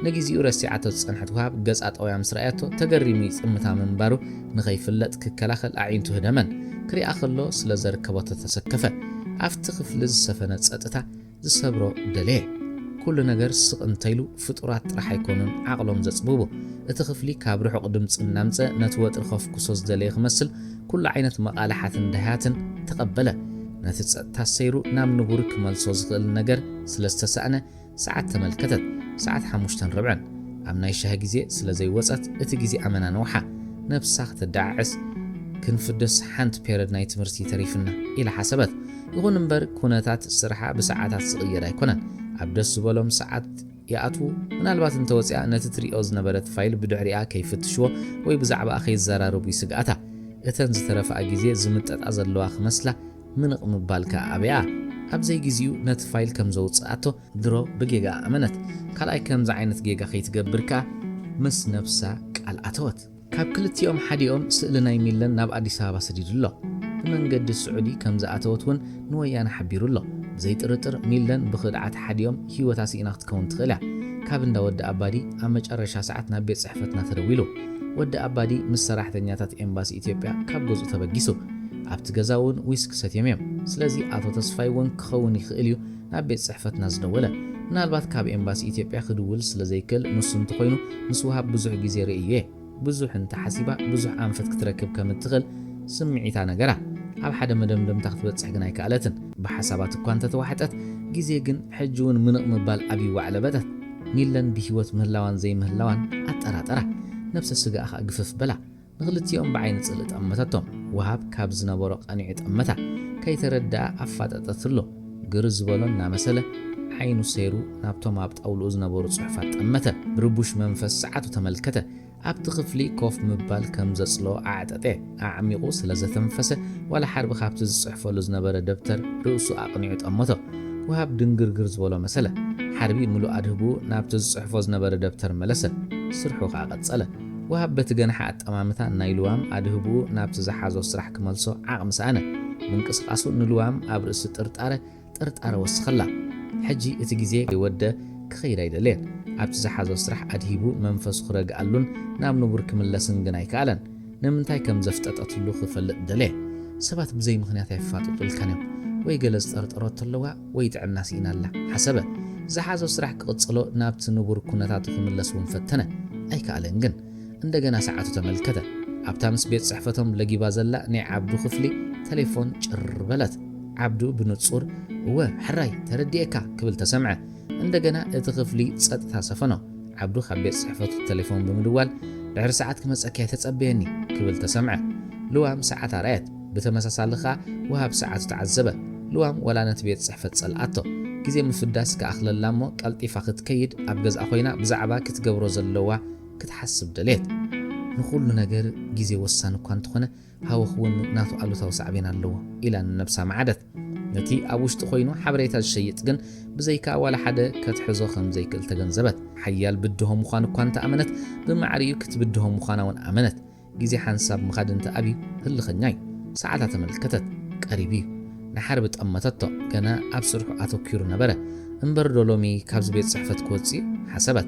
ንግዜኡ ረሲዓቶ ዝጸንሐት ወሃብ ገጻ ጠውያ ምስ ረኣያቶ ተገሪሙ ይጥምታ ምንባሩ ንኸይፍለጥ ክከላኸል ኣዒንቱ ህደመን። ክሪኣ ከሎ ስለ ዘርከበቶ ተሰከፈ። ኣብቲ ክፍሊ ዝሰፈነ ጸጥታ ዝሰብሮ ደለየ። ኩሉ ነገር ስቕ እንተይሉ ፍጡራት ጥራሕ ኣይኮኑን ዓቕሎም ዘጽብቡ። እቲ ክፍሊ ካብ ርሑቕ ድምጺ እናምጸ ነቲ ወጥሪ ከፍኩሶ ዝደለየ ክመስል ኩሉ ዓይነት መቓልሓትን ደሃያትን ተቐበለ። ነቲ ጸጥታ ሰይሩ ናብ ንቡር ክመልሶ ዝኽእል ነገር ስለ ዝተሳእነ ሰዓት ተመልከተት። ሰዓት ሓሙሽተን ርብዕን። ኣብ ናይ ሻሂ ግዜ ስለ ዘይወጸት እቲ ግዜ ኣመና ነውሓ። ነብሳ ክተደዓዕስ ክንፍደስ ሓንቲ ፔረድ ናይ ትምህርቲ ተሪፍና ኢላ ሓሰበት። ይኹን እምበር ኩነታት ስርሓ ብሰዓታት ዝቕየር ኣይኮነን። ኣብ ደስ ዝበሎም ሰዓት ይኣትዉ። ምናልባት እንተወጺኣ ነቲ ትሪኦ ዝነበረት ፋይል ብድሕሪኣ ከይፍትሽዎ ወይ ብዛዕባኣ ከይዘራረቡ ይስግኣታ። እተን ዝተረፋኣ ግዜ ዝምጠጣ ዘለዋ ክመስላ ምንቕ ምባል ከኣ ኣበይኣ። ኣብ ዘይግዜኡ ነቲ ፋይል ከም ዘውጽኣቶ ድሮ ብጌጋ ኣመነት። ካልኣይ ከምዚ ዓይነት ጌጋ ከይትገብር ከኣ ምስ ነብሳ ቃል ኣተወት። ካብ ክልቲኦም ሓዲኦም ስእሊ ናይ ሚለን ናብ ኣዲስ ኣበባ ሰዲዱ ኣሎ። ብመንገዲ ስዑዲ ከም ዝኣተወት እውን ንወያነ ሓቢሩ ኣሎ። ብዘይጥርጥር ሚለን ብኽድዓት ሓዲኦም ህይወታ ስኢና ክትከውን ትኽእል እያ። ካብ እንዳ ወዲ ኣባዲ ኣብ መጨረሻ ሰዓት ናብ ቤት ጽሕፈትና ተደዊሉ። ወዲ ኣባዲ ምስ ሰራሕተኛታት ኤምባሲ ኢትዮጵያ ካብ ገዝኡ ተበጊሱ። ኣብቲ ገዛ እውን ዊስኪ ሰትዮም እዮም። ስለዚ ኣቶ ተስፋይ እውን ክኸውን ይኽእል እዩ ናብ ቤት ጽሕፈትና ዝደወለ። ምናልባት ካብ ኤምባሲ ኢትዮጵያ ክድውል ስለ ዘይክእል ንሱ እንተኾይኑ ምስ ወሃብ ብዙሕ ግዜ ርእየ። ብዙሕ እንተሓሲባ ብዙሕ ኣንፈት ክትረክብ ከም እትኽእል ስምዒታ ነገራ። ኣብ ሓደ መደምደምታ ክትበጽሕ ግን ኣይከኣለትን። ብሓሳባት እኳ እንተተዋሕጠት ግዜ ግን ሕጂ እውን ምንቕ ምባል ኣብይዋ ዕለበተት። ሚለን ብህይወት ምህላዋን ዘይምህላዋን ኣጠራጠራ። ነብሰ ስጋኣ ኸኣ ግፍፍ በላ። ንኽልቲኦም ብዓይኒ ጽልኢ ጠመተቶም። ወሃብ ካብ ዝነበሮ ቀኒዑ ጠመታ። ከይተረድኣ ኣፋጠጠትሉ። ግር ዝበሎ እናመሰለ ዓይኑ ሰይሩ ናብቶም ኣብ ጣውልኡ ዝነበሩ ጽሑፋት ጠመተ። ብርቡሽ መንፈስ ሰዓቱ ተመልከተ። ኣብቲ ክፍሊ ኮፍ ምባል ከም ዘጽልኦ ኣዕጠጠ። ኣዕሚቑ ስለ ዘተንፈሰ ዋላ ሓርቢ ካብቲ ዝጽሕፈሉ ዝነበረ ደብተር ርእሱ ኣቕኒዑ ጠመቶ። ወሃብ ድንግርግር ዝበሎ መሰለ። ሓርቢ ምሉእ ኣድህብኡ ናብቲ ዝጽሕፎ ዝነበረ ደብተር መለሰ። ስርሑ ከኣ ቀጸለ። ወሃብ በቲ ገንሓ ኣጠማምታ ናይ ልዋም ኣድህብኡ ናብቲ ዝሓዞ ስራሕ ክመልሶ ዓቕሚ ሰኣነ። ምንቅስቓሱ ንልዋም ኣብ ርእሲ ጥርጣረ ጥርጣረ ወሰኸላ። ሕጂ እቲ ግዜ ከይወደ ክኸይድ ኣይደለየን። ኣብቲ ዝሓዞ ስራሕ ኣድሂቡ መንፈሱ ክረግኣሉን ናብ ንቡር ክምለስን ግን ኣይከኣለን። ንምንታይ ከም ዘፍጠጠትሉ ክፈልጥ ደለየ። ሰባት ብዘይ ምኽንያት ኣይፋጥጡልካን እዮም ወይ ገለ ዝጠርጠሮ ተለዋ ወይ ጥዕና ስኢና ኣላ ሓሰበ። ዝሓዞ ስራሕ ክቕጽሎ ናብቲ ንቡር ኩነታቱ ክምለስ እውን ፈተነ። ኣይከኣለን ግን። እንደገና ሰዓቱ ተመልከተ። ኣብታ ምስ ቤት ጽሕፈቶም ለጊባ ዘላ ናይ ዓብዱ ክፍሊ ተሌፎን ጭር በለት። ዓብዱ ብንጹር እወ ሕራይ ተረዲኤካ ክብል ተሰምዐ። እንደገና እቲ ክፍሊ ጸጥታ ሰፈኖ። ዓብዱ ካብ ቤት ጽሕፈቱ ተሌፎን ብምድዋል ድሕሪ ሰዓት ክመጸኪ ኣይተጸበየኒ ክብል ተሰምዐ። ልዋም ሰዓት ኣርኣየት። ብተመሳሳሊ ኸኣ ወሃብ ሰዓቱ ተዓዘበ። ልዋም ወላ ነቲ ቤት ጽሕፈት ጸልኣቶ። ግዜ ምፍዳስ ክኣኽለላ እሞ ቀልጢፋ ክትከይድ ኣብ ገዝኣ ኮይና ብዛዕባ ክትገብሮ ዘለዋ ክትሓስብ ደልየት። ንኹሉ ነገር ግዜ ወሳኒ እኳ እንተኾነ ሃወኽ እውን ናቱ ኣሉታዊ ሳዕቤን ኣለዎ ኢላ ንነብሳ መዓደት። ነቲ ኣብ ውሽጢ ኮይኑ ሓበሬታ ዝሸይጥ ግን ብዘይካ ዋላ ሓደ ከትሕዞ ከም ዘይክእል ተገንዘበት። ሓያል ብድሆ ምዃኑ እኳ እንተኣመነት ብማዕሪኡ ክትብድሆ ምዃና እውን ኣመነት። ግዜ ሓንሳብ ምኻድ እንተኣብዩ ህልኸኛ እዩ። ሰዓታ ተመልከተት። ቀሪቡ እዩ። ንሓርቢ ጠመተቶ። ገና ኣብ ስርሑ ኣተኲሩ ነበረ። እምበር ዶ ሎሚ ካብዚ ቤት ጽሕፈት ክወጽእ እዩ? ሓሰበት።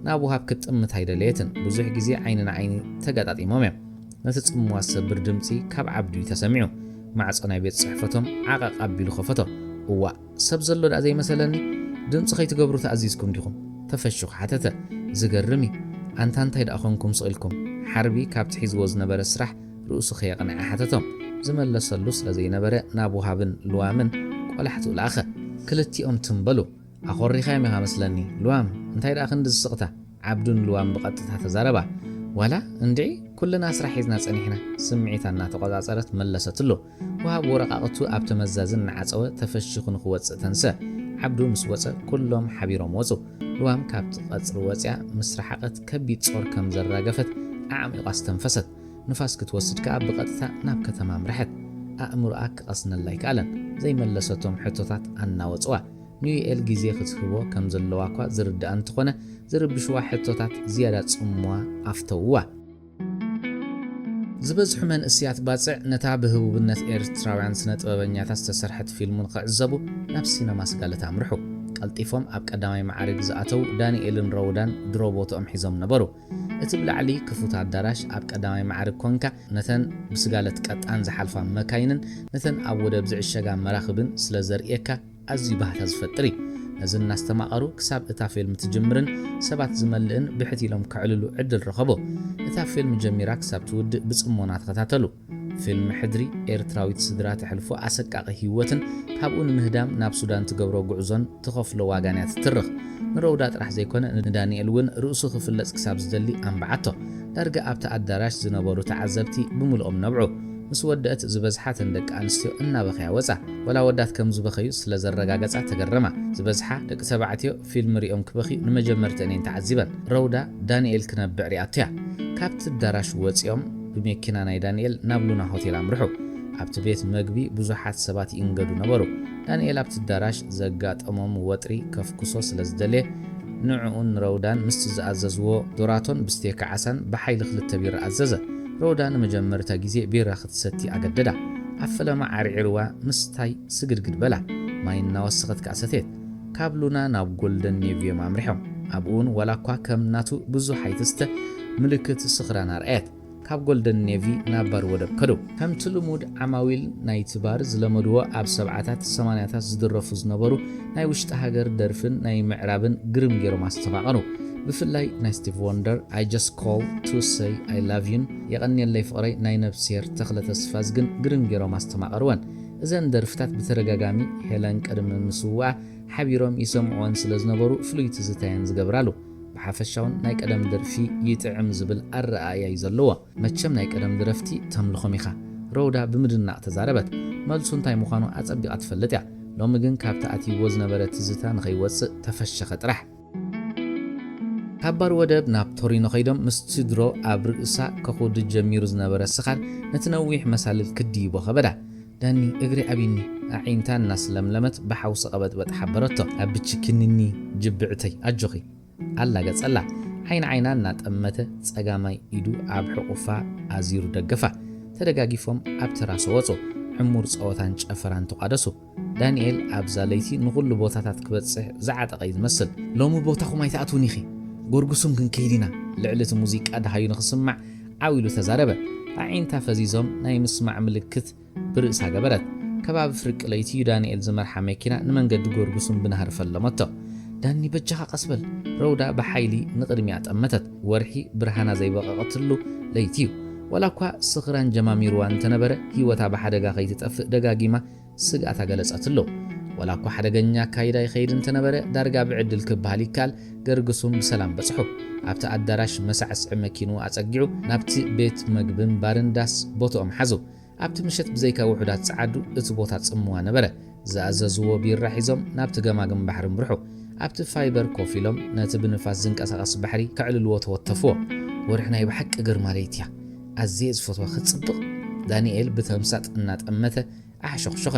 ናብ ውሃብ ክትጥምት ኣይደለየትን። ብዙሕ ግዜ ዓይኒ ንዓይኒ ተጋጣጢሞም እዮም። ነቲ ጽምዋ ዝሰብር ድምጺ ካብ ዓብዱ እዩ ተሰሚዑ። ማዕጾ ናይ ቤት ጽሕፈቶም ዓቐቕ ኣቢሉ ከፈቶ። እዋእ፣ ሰብ ዘሎ ደኣ ዘይመሰለኒ? ድምጺ ከይትገብሩ ተኣዚዝኩም ዲኹም? ተፈሽኹ ሓተተ። ዝገርም እዩ። ኣንታ እንታይ ደኣ ኾንኩም ስቕ ኢልኩም? ሓርቢ ካብቲ ሒዝዎ ዝነበረ ስራሕ ርእሱ ከየቕንዐ ሓተቶም። ዝመለሰሉ ስለ ዘይነበረ ናብ ውሃብን ልዋምን ቆላሕትኡ ለኣኸ። ክልቲኦም ትም በሉ። ኣኾሪኻዮም ኢኻ መስለኒ። ልዋም፣ እንታይ ደኣ ክንዲ ዝስቕታ? ዓብዱን ልዋም ብቐጥታ ተዛረባ። ዋላ እንድዒ፣ ኩልና ስራሕ ሒዝና ጸኒሕና። ስምዒታ እናተቖጻጸረት መለሰትሉ። ውሃብ ወረቓቕቱ ኣብ ተመዛዝን እናዓጸወ ተፈሺኹ ንኽወጽእ ተንስእ። ዓብዱ ምስ ወጸ ኩሎም ሓቢሮም ወጹ። ልዋም ካብቲ ቀጽሪ ወጺኣ ምስ ረሓቐት ከቢድ ጾር ከም ዘራገፈት ኣዕሚቑ ኣስተንፈሰት። ንፋስ ክትወስድ ከኣ ብቐጥታ ናብ ከተማ ኣምርሐት። ኣእምሮኣ ክቐስነላ ኣይከኣለን። ዘይመለሰቶም ሕቶታት ኣናወጽዋ። ንዩኤል ግዜ ክትህቦ ከም ዘለዋ እኳ ዝርድኣ እንተኾነ፣ ዝርብሽዋ ሕቶታት ዝያዳ ጽምዋ ኣፍተውዋ። ዝበዝሑ መንእሰያት ባጽዕ ነታ ብህቡብነት ኤርትራውያን ስነ ጥበበኛታት ዝተሰርሐት ፊልም ንኽዕዘቡ ናብ ሲነማ ስጋለት ኣምርሑ። ቀልጢፎም ኣብ ቀዳማይ መዓርግ ዝኣተዉ ዳንኤልን ረውዳን ድሮ ቦትኦም ሒዞም ነበሩ። እቲ ብላዕሊ ክፉት ኣዳራሽ፣ ኣብ ቀዳማይ መዓርግ ኮንካ ነተን ብስጋለት ቀጣን ዝሓልፋ መካይንን ነተን ኣብ ወደብ ዝዕሸጋ መራኽብን ስለ ዘርእየካ፣ ኣዝዩ ባህታ ዝፈጥር እዩ። ነዚ እናስተማቐሩ ክሳብ እታ ፊልም ትጅምርን ሰባት ዝመልእን ብሕት ኢሎም ከዕልሉ ዕድል ረኸቡ። እታ ፊልም ጀሚራ ክሳብ ትውድእ ብጽሞና ተኸታተሉ። ፊልም ሕድሪ ኤርትራዊት ስድራ ተሕልፎ ኣሰቃቒ ህይወትን ካብኡ ንምህዳም ናብ ሱዳን ትገብሮ ጉዕዞን ትኸፍሎ ዋጋን እያ ትትርኽ። ንረውዳ ጥራሕ ዘይኮነ ንዳንኤል እውን ርእሱ ክፍለጽ ክሳብ ዝደሊ ኣንብዓቶ። ዳርጋ ኣብቲ ኣዳራሽ ዝነበሩ ተዓዘብቲ ብምልኦም ነብዑ። ምስ ወደአት ዝበዝሓ እተን ደቂ ኣንስትዮ እናበኸያ ወጻ። ወላ ወዳት ከም ዝበኸዩ ስለ ዘረጋገጻ ተገረማ። ዝበዝሓ ደቂ ተባዕትዮ ፊልም ሪኦም ክበኽዩ ንመጀመርተን እየን ተዓዚበን። ረውዳ ዳንኤል ክነብዕ ሪኣቶ እያ። ካብቲ ኣዳራሽ ወጺኦም ብመኪና ናይ ዳንኤል ናብ ሉና ሆቴል ኣምርሑ። ኣብቲ ቤት መግቢ ብዙሓት ሰባት ይእንገዱ ነበሩ። ዳንኤል ኣብቲ ኣዳራሽ ዘጋጠሞም ወጥሪ ከፍኩሶ ስለ ዝደለየ ንዕኡን ረውዳን ምስቲ ዝኣዘዝዎ ዶራቶን ብስቴክ ዓሳን ብሓይሊ ክልተ ቢራ ኣዘዘ። ረውዳ ንመጀመርታ ግዜ ቢራ ክትሰቲ ኣገደዳ። ኣብ ፈለማ ዓርዒርዋ ምስታይ ስግድግድ በላ። ማይ እናወሰኸት ከኣ ሰተየት። ካብ ሉና ናብ ጎልደን ኔቪ እዮም ኣምሪሖም። ኣብኡ እውን ዋላ እኳ ከም ናቱ ብዙሕ ኣይትስተ፣ ምልክት ስኽራን ኣርኣየት። ካብ ጎልደን ኔቪ ናብ ባር ወደብ ከዱ። ከምቲ ልሙድ ዓማዊል ናይቲ ባር ዝለመድዎ ኣብ ሰብዓታት ሰማንያታት ዝድረፉ ዝነበሩ ናይ ውሽጢ ሃገር ደርፍን ናይ ምዕራብን ግርም ገይሮም ኣስተማቐሩ። ብፍላይ ናይ ስቲቭ ወንደር I just call to say I love you ን የቐንየለይ ፍቕረይ ናይ ነብስሄር ተኽለ ተስፋዝግን ግርም ገይሮም ኣስተማቐርወን። እዘን ደርፍታት ብተደጋጋሚ ሄለን ቅድሚ ምስውኣ ሓቢሮም ይሰምዕወን ስለ ዝነበሩ ፍሉይ ትዝታ እየን ዝገብራሉ። ብሓፈሻውን ናይ ቀደም ደርፊ ይጥዕም ዝብል ኣረኣእያ እዩ ዘለዎ። መቸም ናይ ቀደም ደረፍቲ ተምልኾም ኢኻ። ረውዳ ብምድናቕ ተዛረበት። መልሱ እንታይ ምዃኑ ኣጸቢቓ ትፈልጥ እያ። ሎሚ ግን ካብቲ ኣትይዎ ዝነበረ ትዝታ ንኸይወጽእ ተፈሸኸ ጥራሕ። ካብ ባር ወደብ ናብ ቶሪኖ ከይዶም ምስቲ ድሮ ኣብ ርእሳ ከኹድድ ጀሚሩ ዝነበረ ስኻር ነቲ ነዊሕ መሳልል ክድይቦ ከበዳ። ዳኒ እግሪ ኣቢኒ ኣዒንታ እናስለምለመት ብሓውሲ ቀበጥበጥ ሓበረቶ። ኣብ ብችክንኒ ጅብዕተይ ኣጆኺ ኣላገጸላ። ዓይኒ ዓይና እናጠመተ ጸጋማይ ኢዱ ኣብ ሕቑፋ ኣዚሩ ደገፋ። ተደጋጊፎም ኣብ ተራሶ ወጹ። ዕሙር ጸወታን ጨፈራን ተቋደሱ። ዳንኤል ኣብዛ ለይቲ ንኹሉ ቦታታት ክበጽሕ ዝዓጠቐ እዩ ዝመስል። ሎሚ ቦታኹም ኣይትኣትዉን ኢኺ፣ ጎርጉሱም ክንከይድ ኢና። ልዕሊ እቲ ሙዚቃ ደሃዩ ንኽስማዕ ዓው ኢሉ ተዛረበ። ኣዒንታ ፈዚዞም ናይ ምስማዕ ምልክት ብርእሳ ገበረት። ከባቢ ፍርቂ ለይቲ እዩ ዳንኤል ዝመርሓ መኪና ንመንገዲ ጎርጉሱም ብናህሪ ፈለመቶ። ዳኒ በጃኻ ቀስ በል። ረውዳ ብሓይሊ ንቕድሚኣ ጠመተት። ወርሒ ብርሃና ዘይበቐቐትሉ ለይቲ እዩ። ዋላ እኳ ስኽራን ጀማሚርዋ እንተነበረ ህይወታ ብሓደጋ ከይትጠፍእ ደጋጊማ ስግኣታ ገለጸትሉ። ዋላ እኳ ሓደገኛ ኣካይዳ ይኸይድ እንተነበረ ዳርጋ ብዕድል ክበሃል ይከኣል ገርግሱም ብሰላም በጽሑ። ኣብቲ ኣዳራሽ መሳዕስዒ መኪንኡ ኣጸጊዑ ናብቲ ቤት መግብን ባርን ዳስ ቦትኦም ሓዙ። ኣብቲ ምሸት ብዘይካ ውሑዳት ጸዓዱ እቲ ቦታ ጽምዋ ነበረ። ዝኣዘዝዎ ቢራ ሒዞም ናብቲ ገማግም ባሕሪ ኣምርሑ። ኣብቲ ፋይበር ኮፍ ኢሎም ነቲ ብንፋስ ዝንቀሳቐስ ባሕሪ ከዕልልዎ ተወተፍዎ። ወርሒ ናይ ብሓቂ ግርማ ለይቲ እያ። ኣዝየ ዝፈትዋ ክትጽብቕ። ዳንኤል ብተምሳጥ እናጠመተ ኣሕሾኽሾኸ።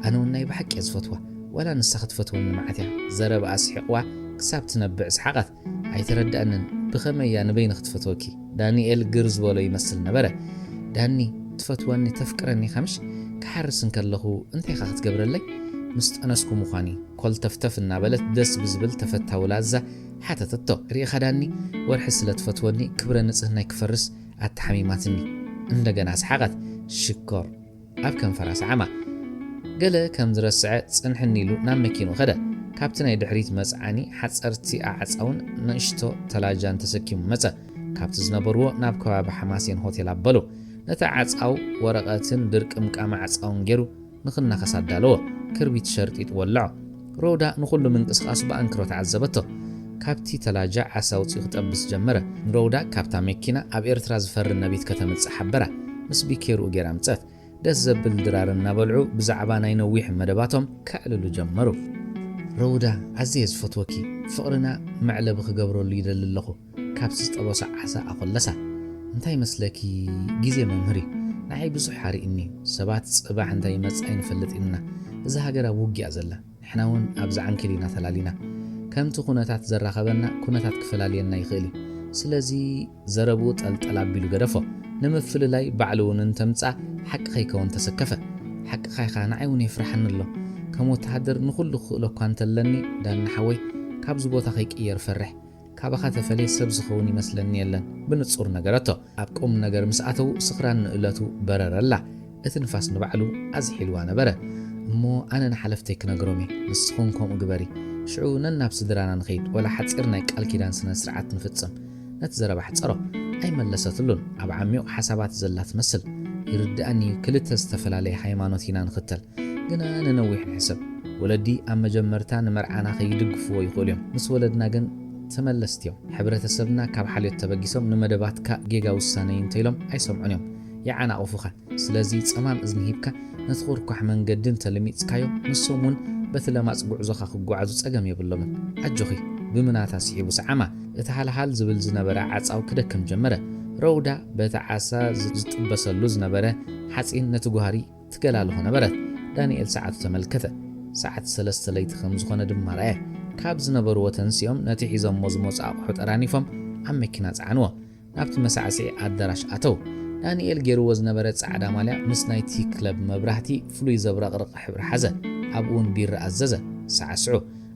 ኣነ እውን ናይ ብሓቂ እየ ዝፈትዋ። ዋላ ንሳ ክትፈትወኒ መዓት እያ። ዘረባኣ ስሒቕዋ ክሳብ ትነብዕ ሰሓቐት። ኣይተረድኣንን። ብኸመይ እያ ንበይኒ ክትፈትወኪ? ዳንኤል ግር ዝበሎ ይመስል ነበረ። ዳኒ፣ ትፈትወኒ፣ ተፍቅረኒ ኢኻ ምሽ? ክሓርስ እንከለኹ እንታይ ኢኻ ክትገብረለይ? ምስ ጠነስኩ ምዃን እዩ። ኮልተፍተፍ እናበለት ደስ ብዝብል ተፈታዊ ላዛ ሓተተቶ። ርኢኻ ዳኒ፣ ወርሒ ስለ ትፈትወኒ ክብረ ንጽህናይ ክፈርስ ኣተሓሚማትኒ። እንደገና ሰሓቐት። ሽኮር ኣብ ከንፈራ ሰዓማ። ገለ ከም ዝረስዐ ጽንሕኒ ኢሉ ናብ መኪንኡ ከደ። ካብቲ ናይ ድሕሪት መጽዓኒ ሓጸርቲ ኣዕጻውን ንእሽቶ ተላጃን ተሰኪሙ መጸ። ካብቲ ዝነበርዎ ናብ ከባቢ ሓማሴን ሆቴል ኣበሉ። ነቲ ዓጻው ወረቐትን ድርቅምቃም ዓጻውን ገይሩ ንኽናኸስ ኣዳለዎ። ክርቢት ሸርጢጥ ወለዖ። ሮውዳ ንኹሉ ምንቅስቓስ ብኣንክሮ ተዓዘበቶ። ካብቲ ተላጃ ዓሳ ኣውጺኡ ክጠብስ ጀመረ። ሮውዳ ካብታ መኪና ኣብ ኤርትራ ዝፈሪ ነቢት ከተምጽእ ሓበራ። ምስ ቢኬርኡ ገይራ ኣምጸት። ደስ ዘብል ድራር እናበልዑ ብዛዕባ ናይ ነዊሕ መደባቶም ከዕልሉ ጀመሩ። ሮውዳ፣ ኣዝየ ዝፈትወኪ፣ ፍቕርና መዕለቢ ክገብረሉ ይደሊ ኣለኹ። ካብ ዝጠበሶ ዓሳ ኣኾለሳ። እንታይ መስለኪ፣ ግዜ መምህር እዩ። ንዓይ ብዙሕ ኣርእይኒ እዩ። ሰባት ጽባሕ እንታይ ይመጽእ ኣይንፈልጥ ኢና። እዛ ሃገር ኣብ ውግእ እያ ዘላ። ንሕና እውን ኣብዚ ዓንኬል ኢና ተላሊና። ከምቲ ኩነታት ዘራኸበና፣ ኩነታት ክፈላልየና ይኽእል እዩ። ስለዚ ዘረብኡ ጠልጠል ኣቢሉ ገደፎ። ንምፍልላይ ባዕሉ እውን እንተምጽኣ ሓቂ ከይከውን ተሰከፈ። ሓቅኻ ኢኻ፣ ንዓይ እውን የፍርሓኒ ኣሎ። ከም ወተሃደር ንኹሉ ክኽእሎ እኳ እንተለኒ፣ ዳኒ ሓወይ፣ ካብዚ ቦታ ከይቅየር እፈርሕ። ካባኻ ተፈልየ ሰብ ዝኸውን ይመስለኒ የለን፣ ብንጹር ነገረቶ። ኣብ ቁም ነገር ምስ ኣተዉ፣ ስኽራን ንእለቱ በረረላ። እቲ ንፋስ ንባዕሉ ኣዝሒልዋ ነበረ። እሞ ኣነ ንሓለፍተይ ክነግሮም እየ፣ ንስኹም ከምኡ ግበሪ። ሽዑ ነናብ ስድራና ንኸይድ፣ ወላ ሓጺር ናይ ቃል ኪዳን ስነ ስርዓት ንፍጽም። ነቲ ዘረባ ኣሕጸሮ። ኣይመለሰትሉን። ኣብ ዓሚቕ ሓሳባት ዘላ ትመስል። ይርድኣኒ እዩ፣ ክልተ ዝተፈላለየ ሃይማኖት ኢና ንኽተል። ግና ንነዊሕ ንሕሰብ። ወለዲ ኣብ መጀመርታ ንመርዓና ከይድግፍዎ ይኽእሉ እዮም። ምስ ወለድና ግን ተመለስቲ እዮም። ሕብረተሰብና ካብ ሓልዮት ተበጊሶም ንመደባትካ ጌጋ ውሳነ እዩ እንተኢሎም ኣይሰምዑን እዮም። ይዓናቕፉኻ። ስለዚ ጸማም እዝኒ ሂብካ ነቲ ኩርኳሕ መንገዲ እንተልሚጽካዮ፣ ንሶም እውን በቲ ለማጽ ጉዕዞኻ ክጓዓዙ ጸገም የብሎምን። ኣጆኺ፣ ብምናታ ስሒቡ ሰዓማ። እቲ ሃልሃል ዝብል ዝነበረ ዓጻው ክደክም ጀመረ። ረውዳ በቲ ዓሳ ዝ-፣ ዝጥበሰሉ ዝነበረ ሓጺን ነቲ ጓህሪ ትገላልኾ ነበረት። ዳንኤል ሰዓቱ ተመልከተ። ሰዓት ሰለስተ ለይቲ ከም ዝኾነ ድማ ረኣየ። ካብ ዝነበርዎ ተንሲኦም ነቲ ሒዞሞ ዝመጹ ኣቑሑ ጠራኒፎም ኣብ መኪና ጸዓንዎ። ናብቲ መሳዕስዒ ኣዳራሽ ኣተው። ዳንኤል ገይርዎ ዝነበረ ጻዕዳ ማልያ ምስ ናይቲ ክለብ መብራህቲ ፍሉይ ዘብረቕርቕ ሕብሪ ሓዘ። ኣብኡ እውን ቢራ ኣዘዘ። ሳዕስዑ።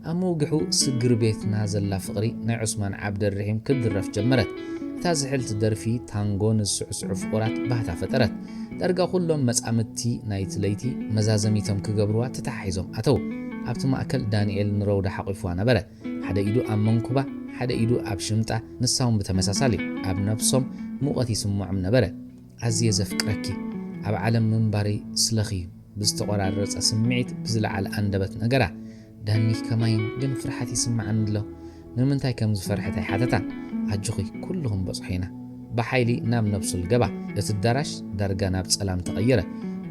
ኣብ ምውግሑ ስግር ቤትና ዘላ ፍቕሪ ናይ ዑስማን ዓብደልርሒም ክትድረፍ ጀመረት። እታ ዝሕልቲ ደርፊ ታንጎ ንዝስዕስዑ ፍቑራት ባህታ ፈጠረት። ዳርጋ ኩሎም መጻምድቲ ናይቲ ለይቲ መዛዘሚቶም ክገብርዋ ተተሓሒዞም ኣተው። ኣብቲ ማእከል ዳንኤል ንረውዳ ሓቒፍዋ ነበረ። ሓደ ኢዱ ኣብ መንኩባ፣ ሓደ ኢዱ ኣብ ሽምጣ፣ ንሳ እውን ብተመሳሳሊ ኣብ ነብሶም ሙቐት ይስምዖም ነበረ። ኣዝየ ዘፍቅረኪ፣ ኣብ ዓለም ምንባረይ ስለኺ እዩ። ብዝተቖራረጸ ስምዒት ብዝለዓለ ኣንደበት ነገራ። ዳኒ ከማይን ግን ፍርሓት ይስምዓኒ ኣሎ። ንምንታይ ከም ዝፈርሐት ኣይሓተታን። ኣጆኺ፣ ኩሉ ክንበጽሖ ኢና። ብሓይሊ ናብ ነብሱ ልገባ። እቲ ኣዳራሽ ዳርጋ ናብ ጸላም ተቐየረ።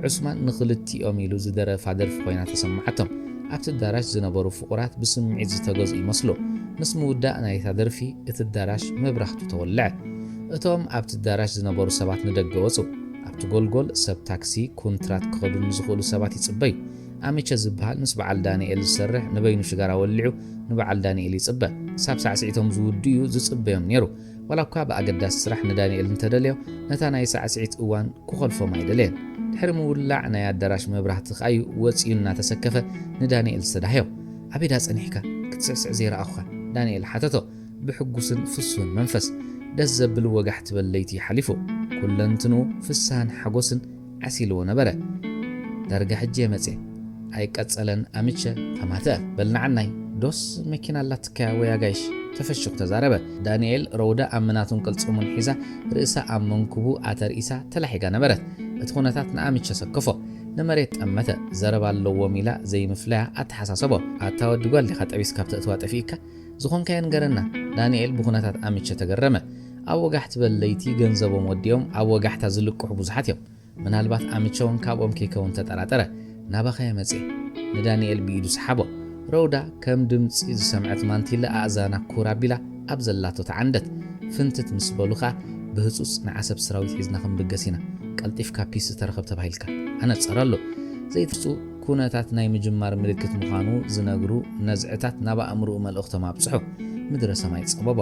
ዑስማን ንኽልቲኦም ኢሉ ዝደረፋ ደርፊ ኮይና ተሰማዓቶም። ኣብቲ ኣዳራሽ ዝነበሩ ፍቑራት ብስምዒት ዝተገዝኡ ይመስሉ። ምስ ምውዳእ ናይታ ደርፊ እቲ ኣዳራሽ መብራህቱ ተወልዐ። እቶም ኣብቲ ኣዳራሽ ዝነበሩ ሰባት ንደገ ወጹ። ኣብቲ ጎልጎል ሰብ ታክሲ፣ ኮንትራት ክኸዱ ንዝኽእሉ ሰባት ይጽበዩ። ኣሚቸ ዝበሃል ምስ በዓል ዳንኤል ዝሰርሕ ንበይኑ ሽጋራ ወሊዑ ንበዓል ዳንኤል ይጽበ። ክሳብ ሳዕስዒቶም ዝውድኡ እዩ ዝጽበዮም ነይሩ። ዋላ እኳ ብኣገዳሲ ስራሕ ንዳንኤል እንተደለዮ፣ ነታ ናይ ሳዕስዒት እዋን ክኾልፎም ኣይደለየን። ድሕሪ ምውላዕ ናይ ኣዳራሽ መብራህቲ ከኣዩ ወጺኡ እናተሰከፈ ንዳንኤል ዝተዳህዮ። ኣበይ ዳ ጸኒሕካ? ክትስዕስዕ ዘይረኣኹኻ? ዳንኤል ሓተቶ ብሕጉስን ፍሱን መንፈስ። ደስ ዘብል ወጋሕ ትበል ለይቲ ሓሊፉ። ኩለንትንኡ ፍስሃን ሓጎስን ዓሲልዎ ነበረ። ዳርጋ ሕጂ እየ መጽየ። ኣይቀጸለን ኣምቸ ተማትአ። በል ንዓናይ፣ ዶስ መኪና ኣላትካያ ወይ ኣጋይሽ? ተፈሽኹ ተዛረበ። ዳንኤል ረውዳ ኣብ ምናቱን ቅልጽሙን ሒዛ ርእሳ ኣብ መንኩቡ ኣተርኢሳ ተላሒጋ ነበረት። እቲ ኩነታት ንኣምቸ ሰከፎ። ንመሬት ጠመተ። ዘረባ ኣለዎም ኢላ ዘይምፍለያ ኣተሓሳሰቦ። ኣታ ወዲ ጓል ዲኻ ጠቢስካ ኣብ ተእትዋ ጠፊእካ? ዝኾንካዮ ንገረና። ዳንኤል ብኹነታት ኣምቸ ተገረመ። ኣብ ወጋሕ ትበል ለይቲ ገንዘቦም ወዲኦም ኣብ ወጋሕታ ዝልቅሑ ብዙሓት እዮም። ምናልባት ኣምቸ እውን ካብኦም ከይከውን ተጠራጠረ። ናባኻ እየ መጽየ። ንዳንኤል ብኢዱ ሰሓቦ። ረውዳ ከም ድምጺ ዝሰምዐት ማንቲለ ኣእዛና ኩር ኣቢላ ኣብ ዘላቶ ተዓንደት። ፍንትት ምስ በሉ ኸኣ ብህጹጽ ንዓሰብ ሰራዊት ሒዝና ክንብገስ ኢና። ቀልጢፍካ ፒስ ዝተረኸብ ተባሂልካ። ኣነጸረሉ። ዘይትርጹ ኩነታት ናይ ምጅማር ምልክት ምዃኑ ዝነግሩ ነዝዕታት ናብ ኣእምሮኡ መልእኽቶም ኣብጽሑ። ምድረ ሰማይ ጸበቦ።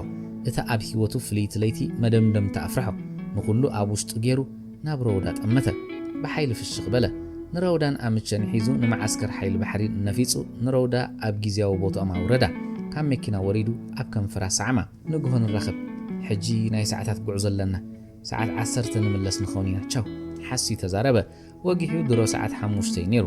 እታ ኣብ ህይወቱ ፍልይቲ ለይቲ መደምደምታ ኣፍርሖ። ንኹሉ ኣብ ውሽጡ ገይሩ ናብ ረውዳ ጠመተ። ብሓይሊ ፍሽኽ በለ። ንረውዳን ኣምቸን ሒዙ ንመዓስከር ሓይሊ ባሕሪ ነፊጹ፣ ንረውዳ ኣብ ግዝያዊ ቦታኦም ኣውረዳ። ካብ መኪና ወሪዱ ኣብ ከንፈራ ሰዓማ። ንግሆ ንራኸብ። ሕጂ ናይ ሰዓታት ጉዕዞ ኣለና። ሰዓት ዓሰርተ ንምለስ ንኸውን ኢና። ቻው። ሓስዩ ተዛረበ። ወጊሑ ድሮ ሰዓት ሓሙሽተ እዩ ነይሩ።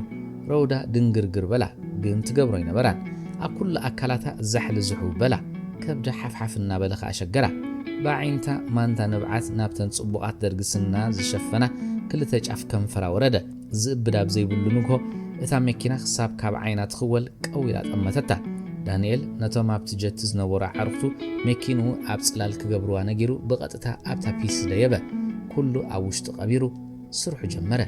ረውዳ ድንግርግር በላ፣ ግን ትገብሮ ኣይነበራን። ኣብ ኩሉ ኣካላታ ዛሕሊ ዝሑ በላ። ከብዳ ሓፍሓፍ እናበለ ከኣ ሸገራ። ብኣዒንታ ማንታ ንብዓት ናብተን ጽቡቓት ደርጊ ስና ዝሸፈና ክልተ ጫፍ ከንፈራ ወረደ። ዝእብድ ኣብ ዘይብሉ ንግሆ፣ እታ መኪና ክሳብ ካብ ዓይና ትኽወል ቀው ኢላ ጠመተታ። ዳንኤል ነቶም ኣብቲ ጀቲ ዝነበሩ ኣዕሩኽቱ መኪንኡ ኣብ ጽላል ክገብርዋ ነጊሩ ብቐጥታ ኣብታ ፒስ ደየበ። ኩሉ ኣብ ውሽጡ ቀቢሩ ስርሑ ጀመረ።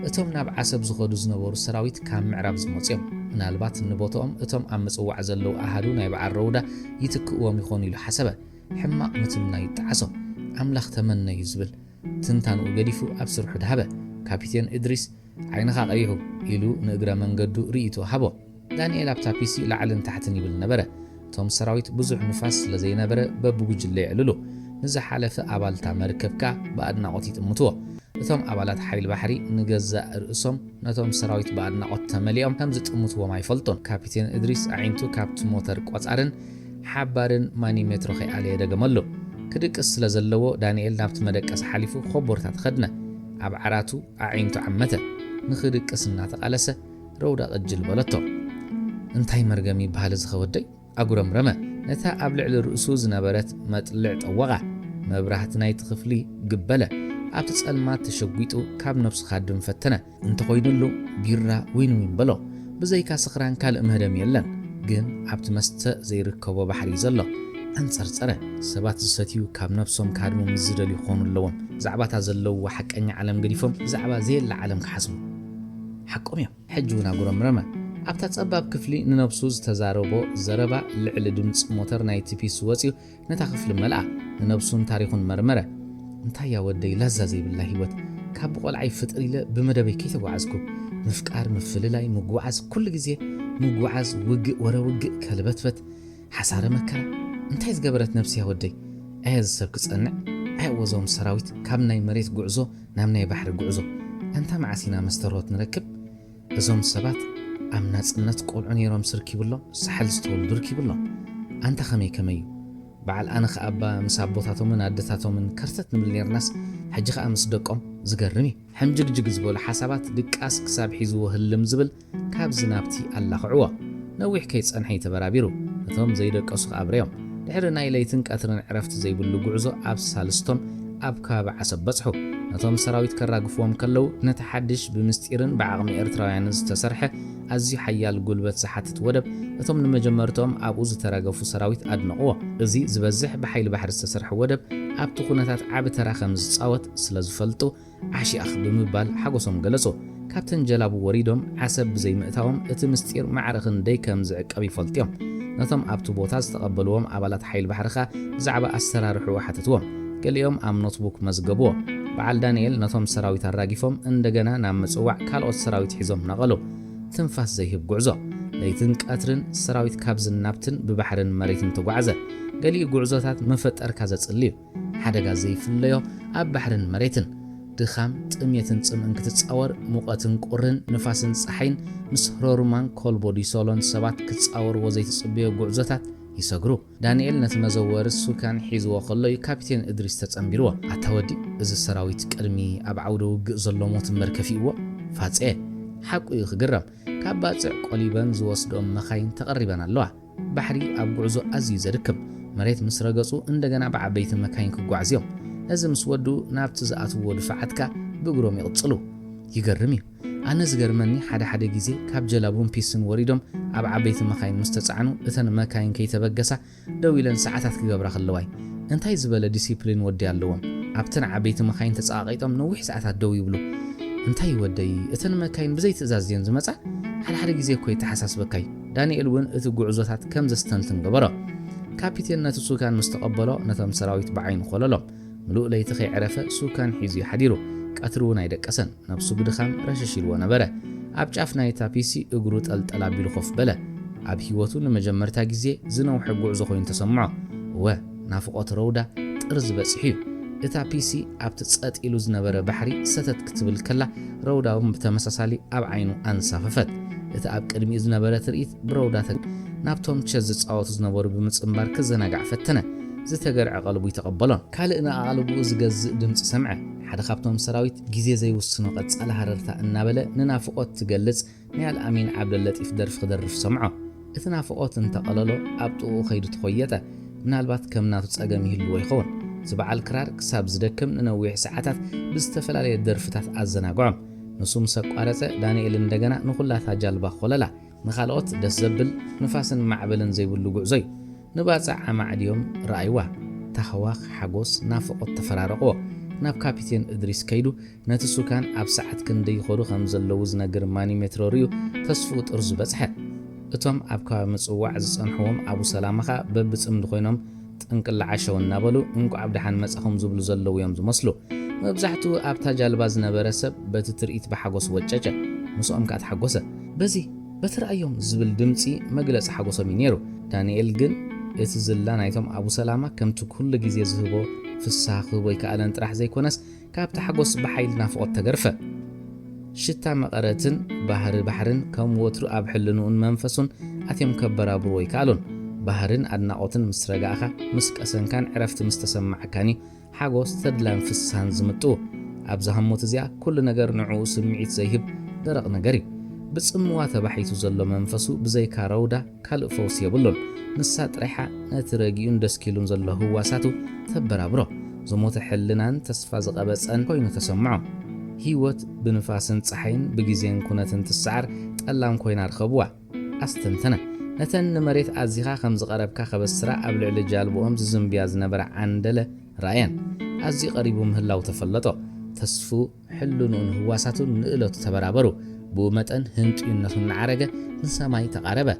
እቶም ናብ ዓሰብ ዝኸዱ ዝነበሩ ሰራዊት ካብ ምዕራብ ዝመጹ እዮም። ምናልባት ንቦትኦም እቶም ኣብ ምጽዋዕ ዘለዉ ኣሃዱ ናይ በዓል ረውዳ ይትክእዎም ይኾኑ ኢሉ ሓሰበ። ሕማቕ ምትምናዩ ይጠዓሶ። ኣምላኽ ተመነዩ ዝብል ትንታንኡ ገዲፉ ኣብ ስርሑ ደሃበ። ካፒቴን እድሪስ ዓይንኻ ቀይሑ ኢሉ ንእግረ መንገዱ ርእይቶ ሃቦ። ዳንኤል ኣብታ ፒሲ ላዕልን ታሕትን ይብል ነበረ። እቶም ሰራዊት ብዙሕ ንፋስ ስለ ዘይነበረ በብጉጅለ የዕልሉ። ንዝሓለፈ ኣባልታ መርከብ ከኣ ብኣድናቖት ይጥምትዎ። እቶም ኣባላት ሓይሊ ባሕሪ ንገዛእ ርእሶም ነቶም ሰራዊት ብኣድናቖት ተመሊኦም ከም ዝጥምትዎም ኣይፈልጡን። ካፒቴን እድሪስ ኣዒንቱ ካብቲ ሞተር ቆጻርን ሓባርን ማኒሜትሮ ከይኣለየ ደገመሉ። ክድቅስ ስለ ዘለዎ ዳንኤል ናብቲ መደቀሲ ሓሊፉ ኮቦርታ ተኸድነ። ኣብ ዓራቱ ኣዒንቱ ዓመተ። ንኽድቅስ እናተቓለሰ ረውዳ ቅጅል በለቶ። እንታይ መርገም ይበሃል እዚ ኸወደይ? ኣጉረምረመ። ነታ ኣብ ልዕሊ ርእሱ ዝነበረት መጥልዕ ጠወቓ። መብራህቲ ናይቲ ክፍሊ ግበለ። ኣብቲ ጸልማት ተሸጒጡ ካብ ነብሱ ክሃድም ፈተነ። እንተኾይኑሉ ቢራ ዊን ዊን በሎ። ብዘይካ ስኽራን ካልእ መህደም የለን። ግን ኣብቲ መስተ ዘይርከቦ ባሕሪ እዩ ዘሎ። ኣንጸርጸረ። ሰባት ዝሰትዩ ካብ ነብሶም ክሃድሙ ምስ ዝደልዩ ክኾኑ ኣለዎም። ብዛዕባታ ዘለውዋ ሓቀኛ ዓለም ገዲፎም ብዛዕባ ዘየላ ዓለም ክሓስቡ። ሓቆም እዮም። ሕጂ እውን ኣጉረምረመ። ኣብታ ጸባብ ክፍሊ ንነብሱ ዝተዛረቦ ዘረባ ልዕሊ ድምጺ ሞተር ናይቲ ፒስ ወጺኡ ነታ ክፍሊ መልኣ። ንነብሱን ታሪኹን መርመረ። እንታይ እያ ወደይ ላዛ ዘይብላ ህይወት? ካብ ብቆልዓይ ፍጥር ኢለ ብመደበይ ከይተጓዓዝኩ። ምፍቃር፣ ምፍልላይ፣ ምጉዓዝ፣ ኩሉ ግዜ ምጉዓዝ፣ ውግእ ወረ ውግእ፣ ከልበትበት፣ ሓሳረ መከራ። እንታይ ዝገበረት ነብሲ እያ ወደይ? ኣየ እዚ ሰብ ክጸንዕ? ኣየ እወ እዞም ሰራዊት ካብ ናይ መሬት ጉዕዞ ናብ ናይ ባሕሪ ጉዕዞ። ኣንታ መዓስ ኢና መስተርሆት ንረክብ? እዞም ሰባት ኣብ ናጽነት ቆልዑ ነይሮም ስርክ ይብሎም፣ ሳሕል ዝተወልዱ ርክ ይብሎም። ኣንታ ከመይ ከመይ እዩ? በዓል ኣነ ኸኣ እባ ምስ ኣቦታቶምን ኣደታቶምን ከርተት ንብል ነይርናስ፣ ሕጂ ኸኣ ምስ ደቆም። ዝገርም እዩ። ሕምጅግጅግ ዝበሉ ሓሳባት ድቃስ ክሳብ ሒዝዎ ህልም ዝብል ካብዚ ናብቲ ኣላኽዕዎ። ነዊሕ ከይጸንሐ እዩ ተበራቢሩ። እቶም ዘይደቀሱ ከኣ ኣብረዮም። ድሕሪ ናይ ለይትን ቀትርን ዕረፍቲ ዘይብሉ ጉዕዞ ኣብ ሳልስቶም ኣብ ከባቢ ዓሰብ በጽሑ። ነቶም ሰራዊት ከራግፍዎም ከለዉ ነቲ ሓድሽ ብምስጢርን ብዓቕሚ ኤርትራውያንን ዝተሰርሐ ኣዝዩ ሓያል ጉልበት ዝሓትት ወደብ እቶም ንመጀመርትኦም ኣብኡ ዝተራገፉ ሰራዊት ኣድነቕዎ። እዚ ዝበዝሕ ብሓይሊ ባሕሪ ዝተሰርሐ ወደብ ኣብቲ ኩነታት ዓቢ ተራ ከም ዝጻወት ስለ ዝፈልጡ ዓሺኣኽ ብምባል ሓጎሶም ገለጹ። ካብተን ጀላቡ ወሪዶም ዓሰብ ብዘይምእታዎም እቲ ምስጢር ማዕረ ክንደይ ከም ዝዕቀብ ይፈልጡ እዮም። ነቶም ኣብቲ ቦታ ዝተቐበልዎም ኣባላት ሓይሊ ባሕሪ ኸኣ ብዛዕባ ኣሰራርሕኡ ሓተትዎም። ገሊኦም ኣብ ኖትቡክ መዝገብዎ። በዓል ዳንኤል ነቶም ሰራዊት ኣራጊፎም እንደገና ናብ ምጽዋዕ ካልኦት ሰራዊት ሒዞም ነቐሉ። ትንፋስ ዘይህብ ጉዕዞ። ለይትን ቀትርን ሰራዊት ካብዝን ናብትን ብባሕርን መሬትን ተጓዕዘ። ገሊኡ ጉዕዞታት መፈጠርካ ዘጽሊ እዩ። ሓደጋ ዘይፍለዮ ኣብ ባሕርን መሬትን። ድኻም፣ ጥምየትን ጽምእን ክትጻወር፣ ሙቐትን ቁርን፣ ንፋስን ጸሓይን ምስ ህሮሩማን ኮልቦ ዲሶሎን ሰባት ክትጻወርዎ ዘይትጽበዮ ጉዕዞታት ይሰግሩ። ዳንኤል ነቲ መዘወሪ ሱካን ሒዝዎ ከሎ እዩ ካፒቴን እድሪስ ተጸንቢርዎ። ኣታ ወዲ፣ እዚ ሰራዊት ቅድሚ ኣብ ዓውደ ውግእ ዘሎ ሞት እምበር ከፊእዎ? ፋጸ። ሓቁ እዩ ክግረም። ካብ ባጽዕ ቆሊበን ዝወስድኦም መኻይን ተቐሪበን ኣለዋ። ባሕሪ ኣብ ጉዕዞ ኣዝዩ ዘድክም። መሬት ምስ ረገጹ እንደገና ብዓበይቲ መካይን ክጓዓዙ እዮም። ነዚ ምስ ወድኡ ናብቲ ዝኣትውዎ ድፋዓት ከኣ ብእግሮም ይቕጽሉ። ይገርም እዩ። ኣነ ዝገርመኒ ሓደ ሓደ ግዜ ካብ ጀላቡን ፒስን ወሪዶም ኣብ ዓበይቲ መኻይን ምስ ተጻዕኑ እተን መካይን ከይተበገሳ ደው ኢለን ሰዓታት ክገብራ ከለዋ እዩ። እንታይ ዝበለ ዲሲፕሊን ወዲ ኣለዎም። ኣብተን ዓበይቲ መኻይን ተጸቓቒጦም ነዊሕ ሰዓታት ደው ይብሉ። እንታይ እዩ ወደይ፣ እተን መካይን ብዘይ ትእዛዝ ድየን ዝመጻ? ሓደ ሓደ ግዜ እኮ የተሓሳስበካ እዩ። ዳንኤል እውን እቲ ጉዕዞታት ከም ዘስተንትን ገበሮ። ካፒቴን ነቲ ሱካን ምስ ተቐበሎ ነቶም ሰራዊት ብዓይኑ ኮለሎም። ምሉእ ለይቲ ከይዕረፈ ሱካን ሒዙ እዩ ሓዲሩ። ቀትሪ እውን ኣይደቀሰን። ነብሱ ብድኻም ረሸሽ ኢልዎ ነበረ። ኣብ ጫፍ ናይታ ፒሲ እግሩ ጠልጠል ኣቢሉ ኮፍ በለ። ኣብ ህይወቱ ንመጀመርታ ግዜ ዝነውሐ ጉዕዞ ኮይኑ ተሰምዖ። እወ፣ ናፍቖት ረውዳ ጥርዚ በጺሑ እዩ። እታ ፒሲ ኣብቲ ጸጥ ኢሉ ዝነበረ ባሕሪ ሰተት ክትብል ከላ፣ ረውዳ እውን ብተመሳሳሊ ኣብ ዓይኑ ኣንሳፈፈት። እቲ ኣብ ቅድሚኡ ዝነበረ ትርኢት ብረውዳ ተግ-፣ ናብቶም ቸስ ዝጻወቱ ዝነበሩ ብምጽንባር ክዘናጋዕ ፈተነ። ዝተገርዐ ቀልቡ ይተቐበሎን። ካልእ ንኣቓልቦኡ ዝገዝእ ድምጺ ሰምዐ። ሓደ ካብቶም ሰራዊት ግዜ ዘይውስኖ ቀጻሊ ሃረርታ እናበለ ንናፍቖት ትገልጽ ናይ ኣልኣሚን ዓብደለጢፍ ደርፊ ክደርፍ ሰምዖ። እቲ ናፍቖት እንተቐለሎ ኣብ ጥቕኡ ከይዱ ተኾየጠ። ምናልባት ከም ናቱ ጸገም ይህልዎ ይኸውን። እቲ በዓል ክራር ክሳብ ዝደክም ንነዊሕ ሰዓታት ብዝተፈላለየ ደርፍታት ኣዘናግዖም። ንሱ ምስ ኣቋረጸ ዳንኤል እንደገና ንኹላታ ጃልባ ኮለላ። ንኻልኦት ደስ ዘብል ንፋስን ማዕበልን ዘይብሉ ጉዕዞ እዩ። ንባጽዕ ኣማዕድዮም ረኣይዋ። ታህዋኽ፣ ሓጎስ፣ ናፍቖት ተፈራረቕዎ። ናብ ካፒቴን እድሪስ ከይዱ ነቲ ሱካን ኣብ ሰዓት ክንደይ ይኸዱ ከም ዘለዉ ዝነግር ማኒሜትሮ ርእዩ ተስፍኡ ጥርዙ በጽሐ። እቶም ኣብ ከባቢ ምጽዋዕ ዝጸንሕዎም ኣቡ ሰላማ ኸኣ በብጽምዲ ኮይኖም ጥንቅላዓ ሸው እናበሉ እንቋዕ ብደሓን መጻኹም ዝብሉ ዘለዉ እዮም ዝመስሉ። መብዛሕትኡ ኣብታ ጃልባ ዝነበረ ሰብ በቲ ትርኢት ብሓጎስ ወጨጨ። ምስኦም ከኣ ተሓጎሰ። በዚ በቲ ረኣዮም ዝብል ድምጺ መግለጺ ሓጎሶም እዩ ነይሩ። ዳንኤል ግን እቲ ዝላ ናይቶም ኣቡ ሰላማ ከምቲ ኩሉ ግዜ ዝህቦ ፍስሃ ክህቦ ኣይከኣለን ጥራሕ ዘይኮነስ ካብቲ ሓጎስ ብሓይሊ ናፍቖት ተገርፈ። ሽታ መቐረትን ባህሪ ባሕርን ከም ወትሩ ኣብ ሕልንኡን መንፈሱን ኣትዮም ከበራብርዎ ኣይከኣሉን። ባህርን ኣድናቖትን ምስ ረጋእኻ፣ ምስ ቀሰንካን ዕረፍቲ ምስ ተሰማዓካን እዩ ሓጎስ፣ ተድላን ፍስሃን ዝምጥኡ። ኣብዛ ህሞት እዚኣ ኩሉ ነገር ንዕኡ ስምዒት ዘይህብ ደረቕ ነገር እዩ። ብጽምዋ ተባሒቱ ዘሎ መንፈሱ ብዘይካ ረውዳ ካልእ ፈውሲ የብሉን። ንሳ ጥራይሓ ነቲ ረጊኡን ደስኪሉን ዘሎ ህዋሳቱ ተበራብሮ። ዝሞተ ሕልናን ተስፋ ዝቐበጸን ኮይኑ ተሰምዖ። ህይወት ብንፋስን ጸሓይን ብግዜን ኩነትን ትሰዓር ጠላም ኮይና ርኸብዋ። ኣስተንተነ። ነተን ንመሬት ኣዚኻ ከም ዝቐረብካ ከበስራ ኣብ ልዕሊ ጃልብኦም ዝዝንብያ ዝነበራ ዓንደለ ረኣየን። ኣዝዩ ቀሪቡ ምህላው ተፈለጦ። ተስፍኡ፣ ሕልንኡን ህዋሳቱን ንእለቱ ተበራበሩ። ብኡ መጠን ህንጥዩነቱ እናዓረገ ንሰማይ ተቓረበ።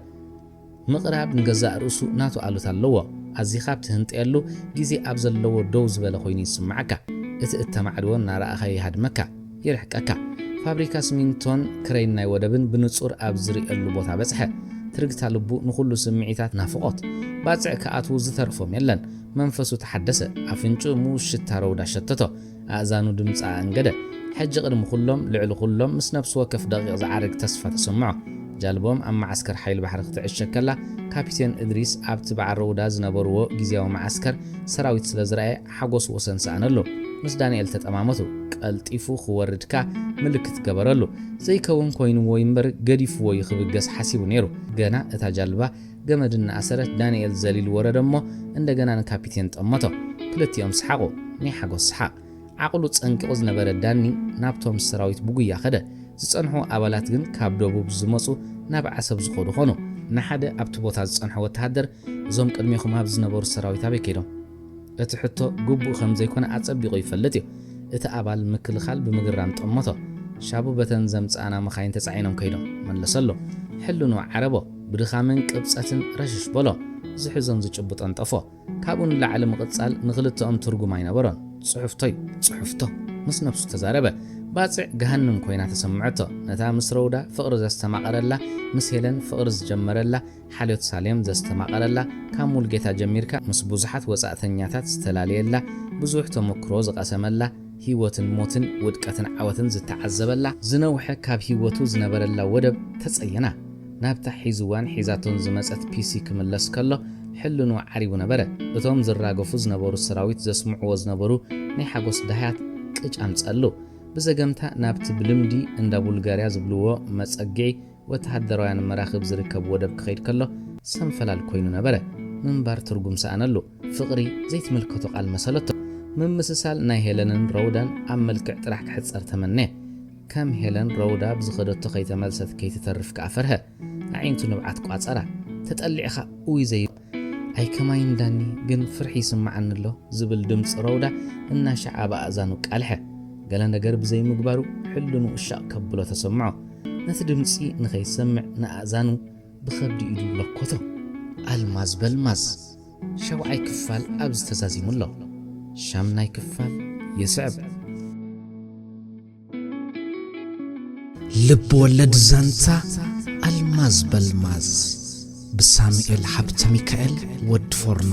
ምቕራብ ንገዛእ ርእሱ ናቱ ኣሉታ ኣለዎ። ኣዚኻ ኣብ ትህንጠየሉ ግዜ ኣብ ዘለዎ ደው ዝበለ ኮይኑ ይስምዓካ። እቲ እተማዕድዎ እናረኣኻ ይሃድመካ፣ ይርሕቀካ። ፋብሪካ ስሚንቶን ክረይን ናይ ወደብን ብንጹር ኣብ ዝርእየሉ ቦታ በጽሐ። ትርግታ ልቡ ንኹሉ ስምዒታት ናፍቖት። ባጽዕ ክኣትዉ ዝተርፎም የለን። መንፈሱ ተሓደሰ። ኣፍንጭኡ ምዉት ሽታ ረውዳ ሸተቶ። ኣእዛኑ ድምጻ ኣንገደ። ሕጂ ቅድሚ ኩሎም፣ ልዕሊ ኩሎም፣ ምስ ነፍሲ ወከፍ ደቂቕ ዝዓርግ ተስፋ ተሰምዖ። ጃልቦም ኣብ መዓስከር ሓይሊ ባሕሪ ክትዕሸግ ከላ፣ ካፒቴን እድሪስ ኣብቲ በዓል ረውዳ ዝነበርዎ ግዝያዊ መዓስከር ሰራዊት ስለ ዝረኣየ፣ ሓጎስ ወሰን ሰኣነሉ። ምስ ዳንኤል ተጠማመቱ። ቀልጢፉ ክወርድ ከኣ ምልክት ገበረሉ። ዘይከውን ኮይንዎ እዩ እምበር፣ ገዲፍዎ እዩ ክብገስ ሓሲቡ ነይሩ። ገና እታ ጃልባ ገመድ እናኣሰረት፣ ዳንኤል ዘሊሉ ወረደ እሞ፣ እንደገና ንካፒቴን ጠመቶ። ክልቲኦም ሰሓቑ። ናይ ሓጎስ ሰሓቕ። ዓቕሉ ጸንቂቑ ዝነበረ ዳኒ ናብቶም ሰራዊት ብጉያ ከደ። ዝጸንሑ ኣባላት ግን ካብ ደቡብ ዝመጹ ናብ ዓሰብ ዝኸዱ ኾኑ። ንሓደ ኣብቲ ቦታ ዝጸንሐ ወተሃደር፣ "እዞም ቅድሜኹም ኣብ ዝነበሩ ሰራዊት ኣበይ ከይዶም?" እቲ ሕቶ ግቡእ ከም ዘይኮነ ኣጸቢቑ ይፈልጥ እዩ። እቲ ኣባል ምክልኻል ብምግራም ጠመቶ። ሻቡ በተን ዘምጽኣና መኻይን ተጻዒኖም ከይዶም፣ መለሰሉ። ሕልኑ ዓረቦ። ብድኻምን ቅብጸትን ረሽሽ በሎ። ዝሕዞን ዝጭብጦን ጠፎ። ካብኡ ንላዕሊ ምቕጻል ንኽልተኦም ትርጉም ኣይነበሮን። ጽሑፍቶ እዩ፣ ጽሑፍቶ፣ ምስ ነብሱ ተዛረበ። ባጽዕ ገሃንም ኮይና ተሰምዐቶ። ነታ ምስ ረውዳ ፍቕሪ ዘስተማቐረላ፣ ምስ ሄለን ፍቕሪ ዝጀመረላ፣ ሓልዮት ሳሌም ዘስተማቐረላ፣ ካብ ሙልጌታ ጀሚርካ ምስ ብዙሓት ወጻእተኛታት ዝተላለየላ፣ ብዙሕ ተመክሮ ዝቐሰመላ፣ ህይወትን ሞትን፣ ውድቀትን ዓወትን ዝተዓዘበላ፣ ዝነውሐ ካብ ህይወቱ ዝነበረላ ወደብ ተጸየና። ናብታ ሒዝዋን ሒዛቶን ዝመጸት ፒሲ ክምለስ ከሎ፣ ሕልኑ ዓሪቡ ነበረ። እቶም ዝራገፉ ዝነበሩ ሰራዊት ዘስምዕዎ ዝነበሩ ናይ ሓጎስ ዳህያት ቅጭ ኣምጸሉ። ብዘገምታ ናብቲ ብልምዲ እንዳ ቡልጋርያ ዝብልዎ መጸግዒ ወተሃደራውያን መራኽብ ዝርከብ ወደብ ክኸይድ ከሎ፣ ሰንፈላል ኮይኑ ነበረ። ምንባር ትርጉም ሰኣነሉ። ፍቕሪ ዘይትምልከቶ ቃል መሰለቶ። ምምስሳል ናይ ሄለንን ረውዳን ኣብ መልክዕ ጥራሕ ክሕጸር ተመነየ። ከም ሄለን ረውዳ ብዝኸደቶ ከይተመልሰት ከይትተርፍ ከኣ ፈርሀ። ኣዒንቱ ንብዓት ቋጸራ። ተጠሊዕኻ እውይ ዘይ-፣ "ኣይከማይን ዳኒ፣ ግን ፍርሒ ይስምዓኒ ኣሎ" ዝብል ድምጺ ረውዳ እናሻዕ ኣብ ኣእዛኑ ቃልሐ። ገለ ነገር ብዘይምግባሩ ሕልኑ እሻቕ ከብሎ ተሰምዖ። ነቲ ድምጺ ንኸይሰምዕ ንኣእዛኑ ብኸብዲ ኢዱ ለኮቶ። ኣልማዝ በልማዝ። ሻውዓይ ክፋል ኣብዚ ተዛዚሙ ኣሎ። ሻምናይ ክፋል ይስዕብ። ልብ ወለድ ዛንታ ኣልማዝ በልማዝ ብሳሙኤል ሃብተ ሚካኤል ወዲ ፎርኖ።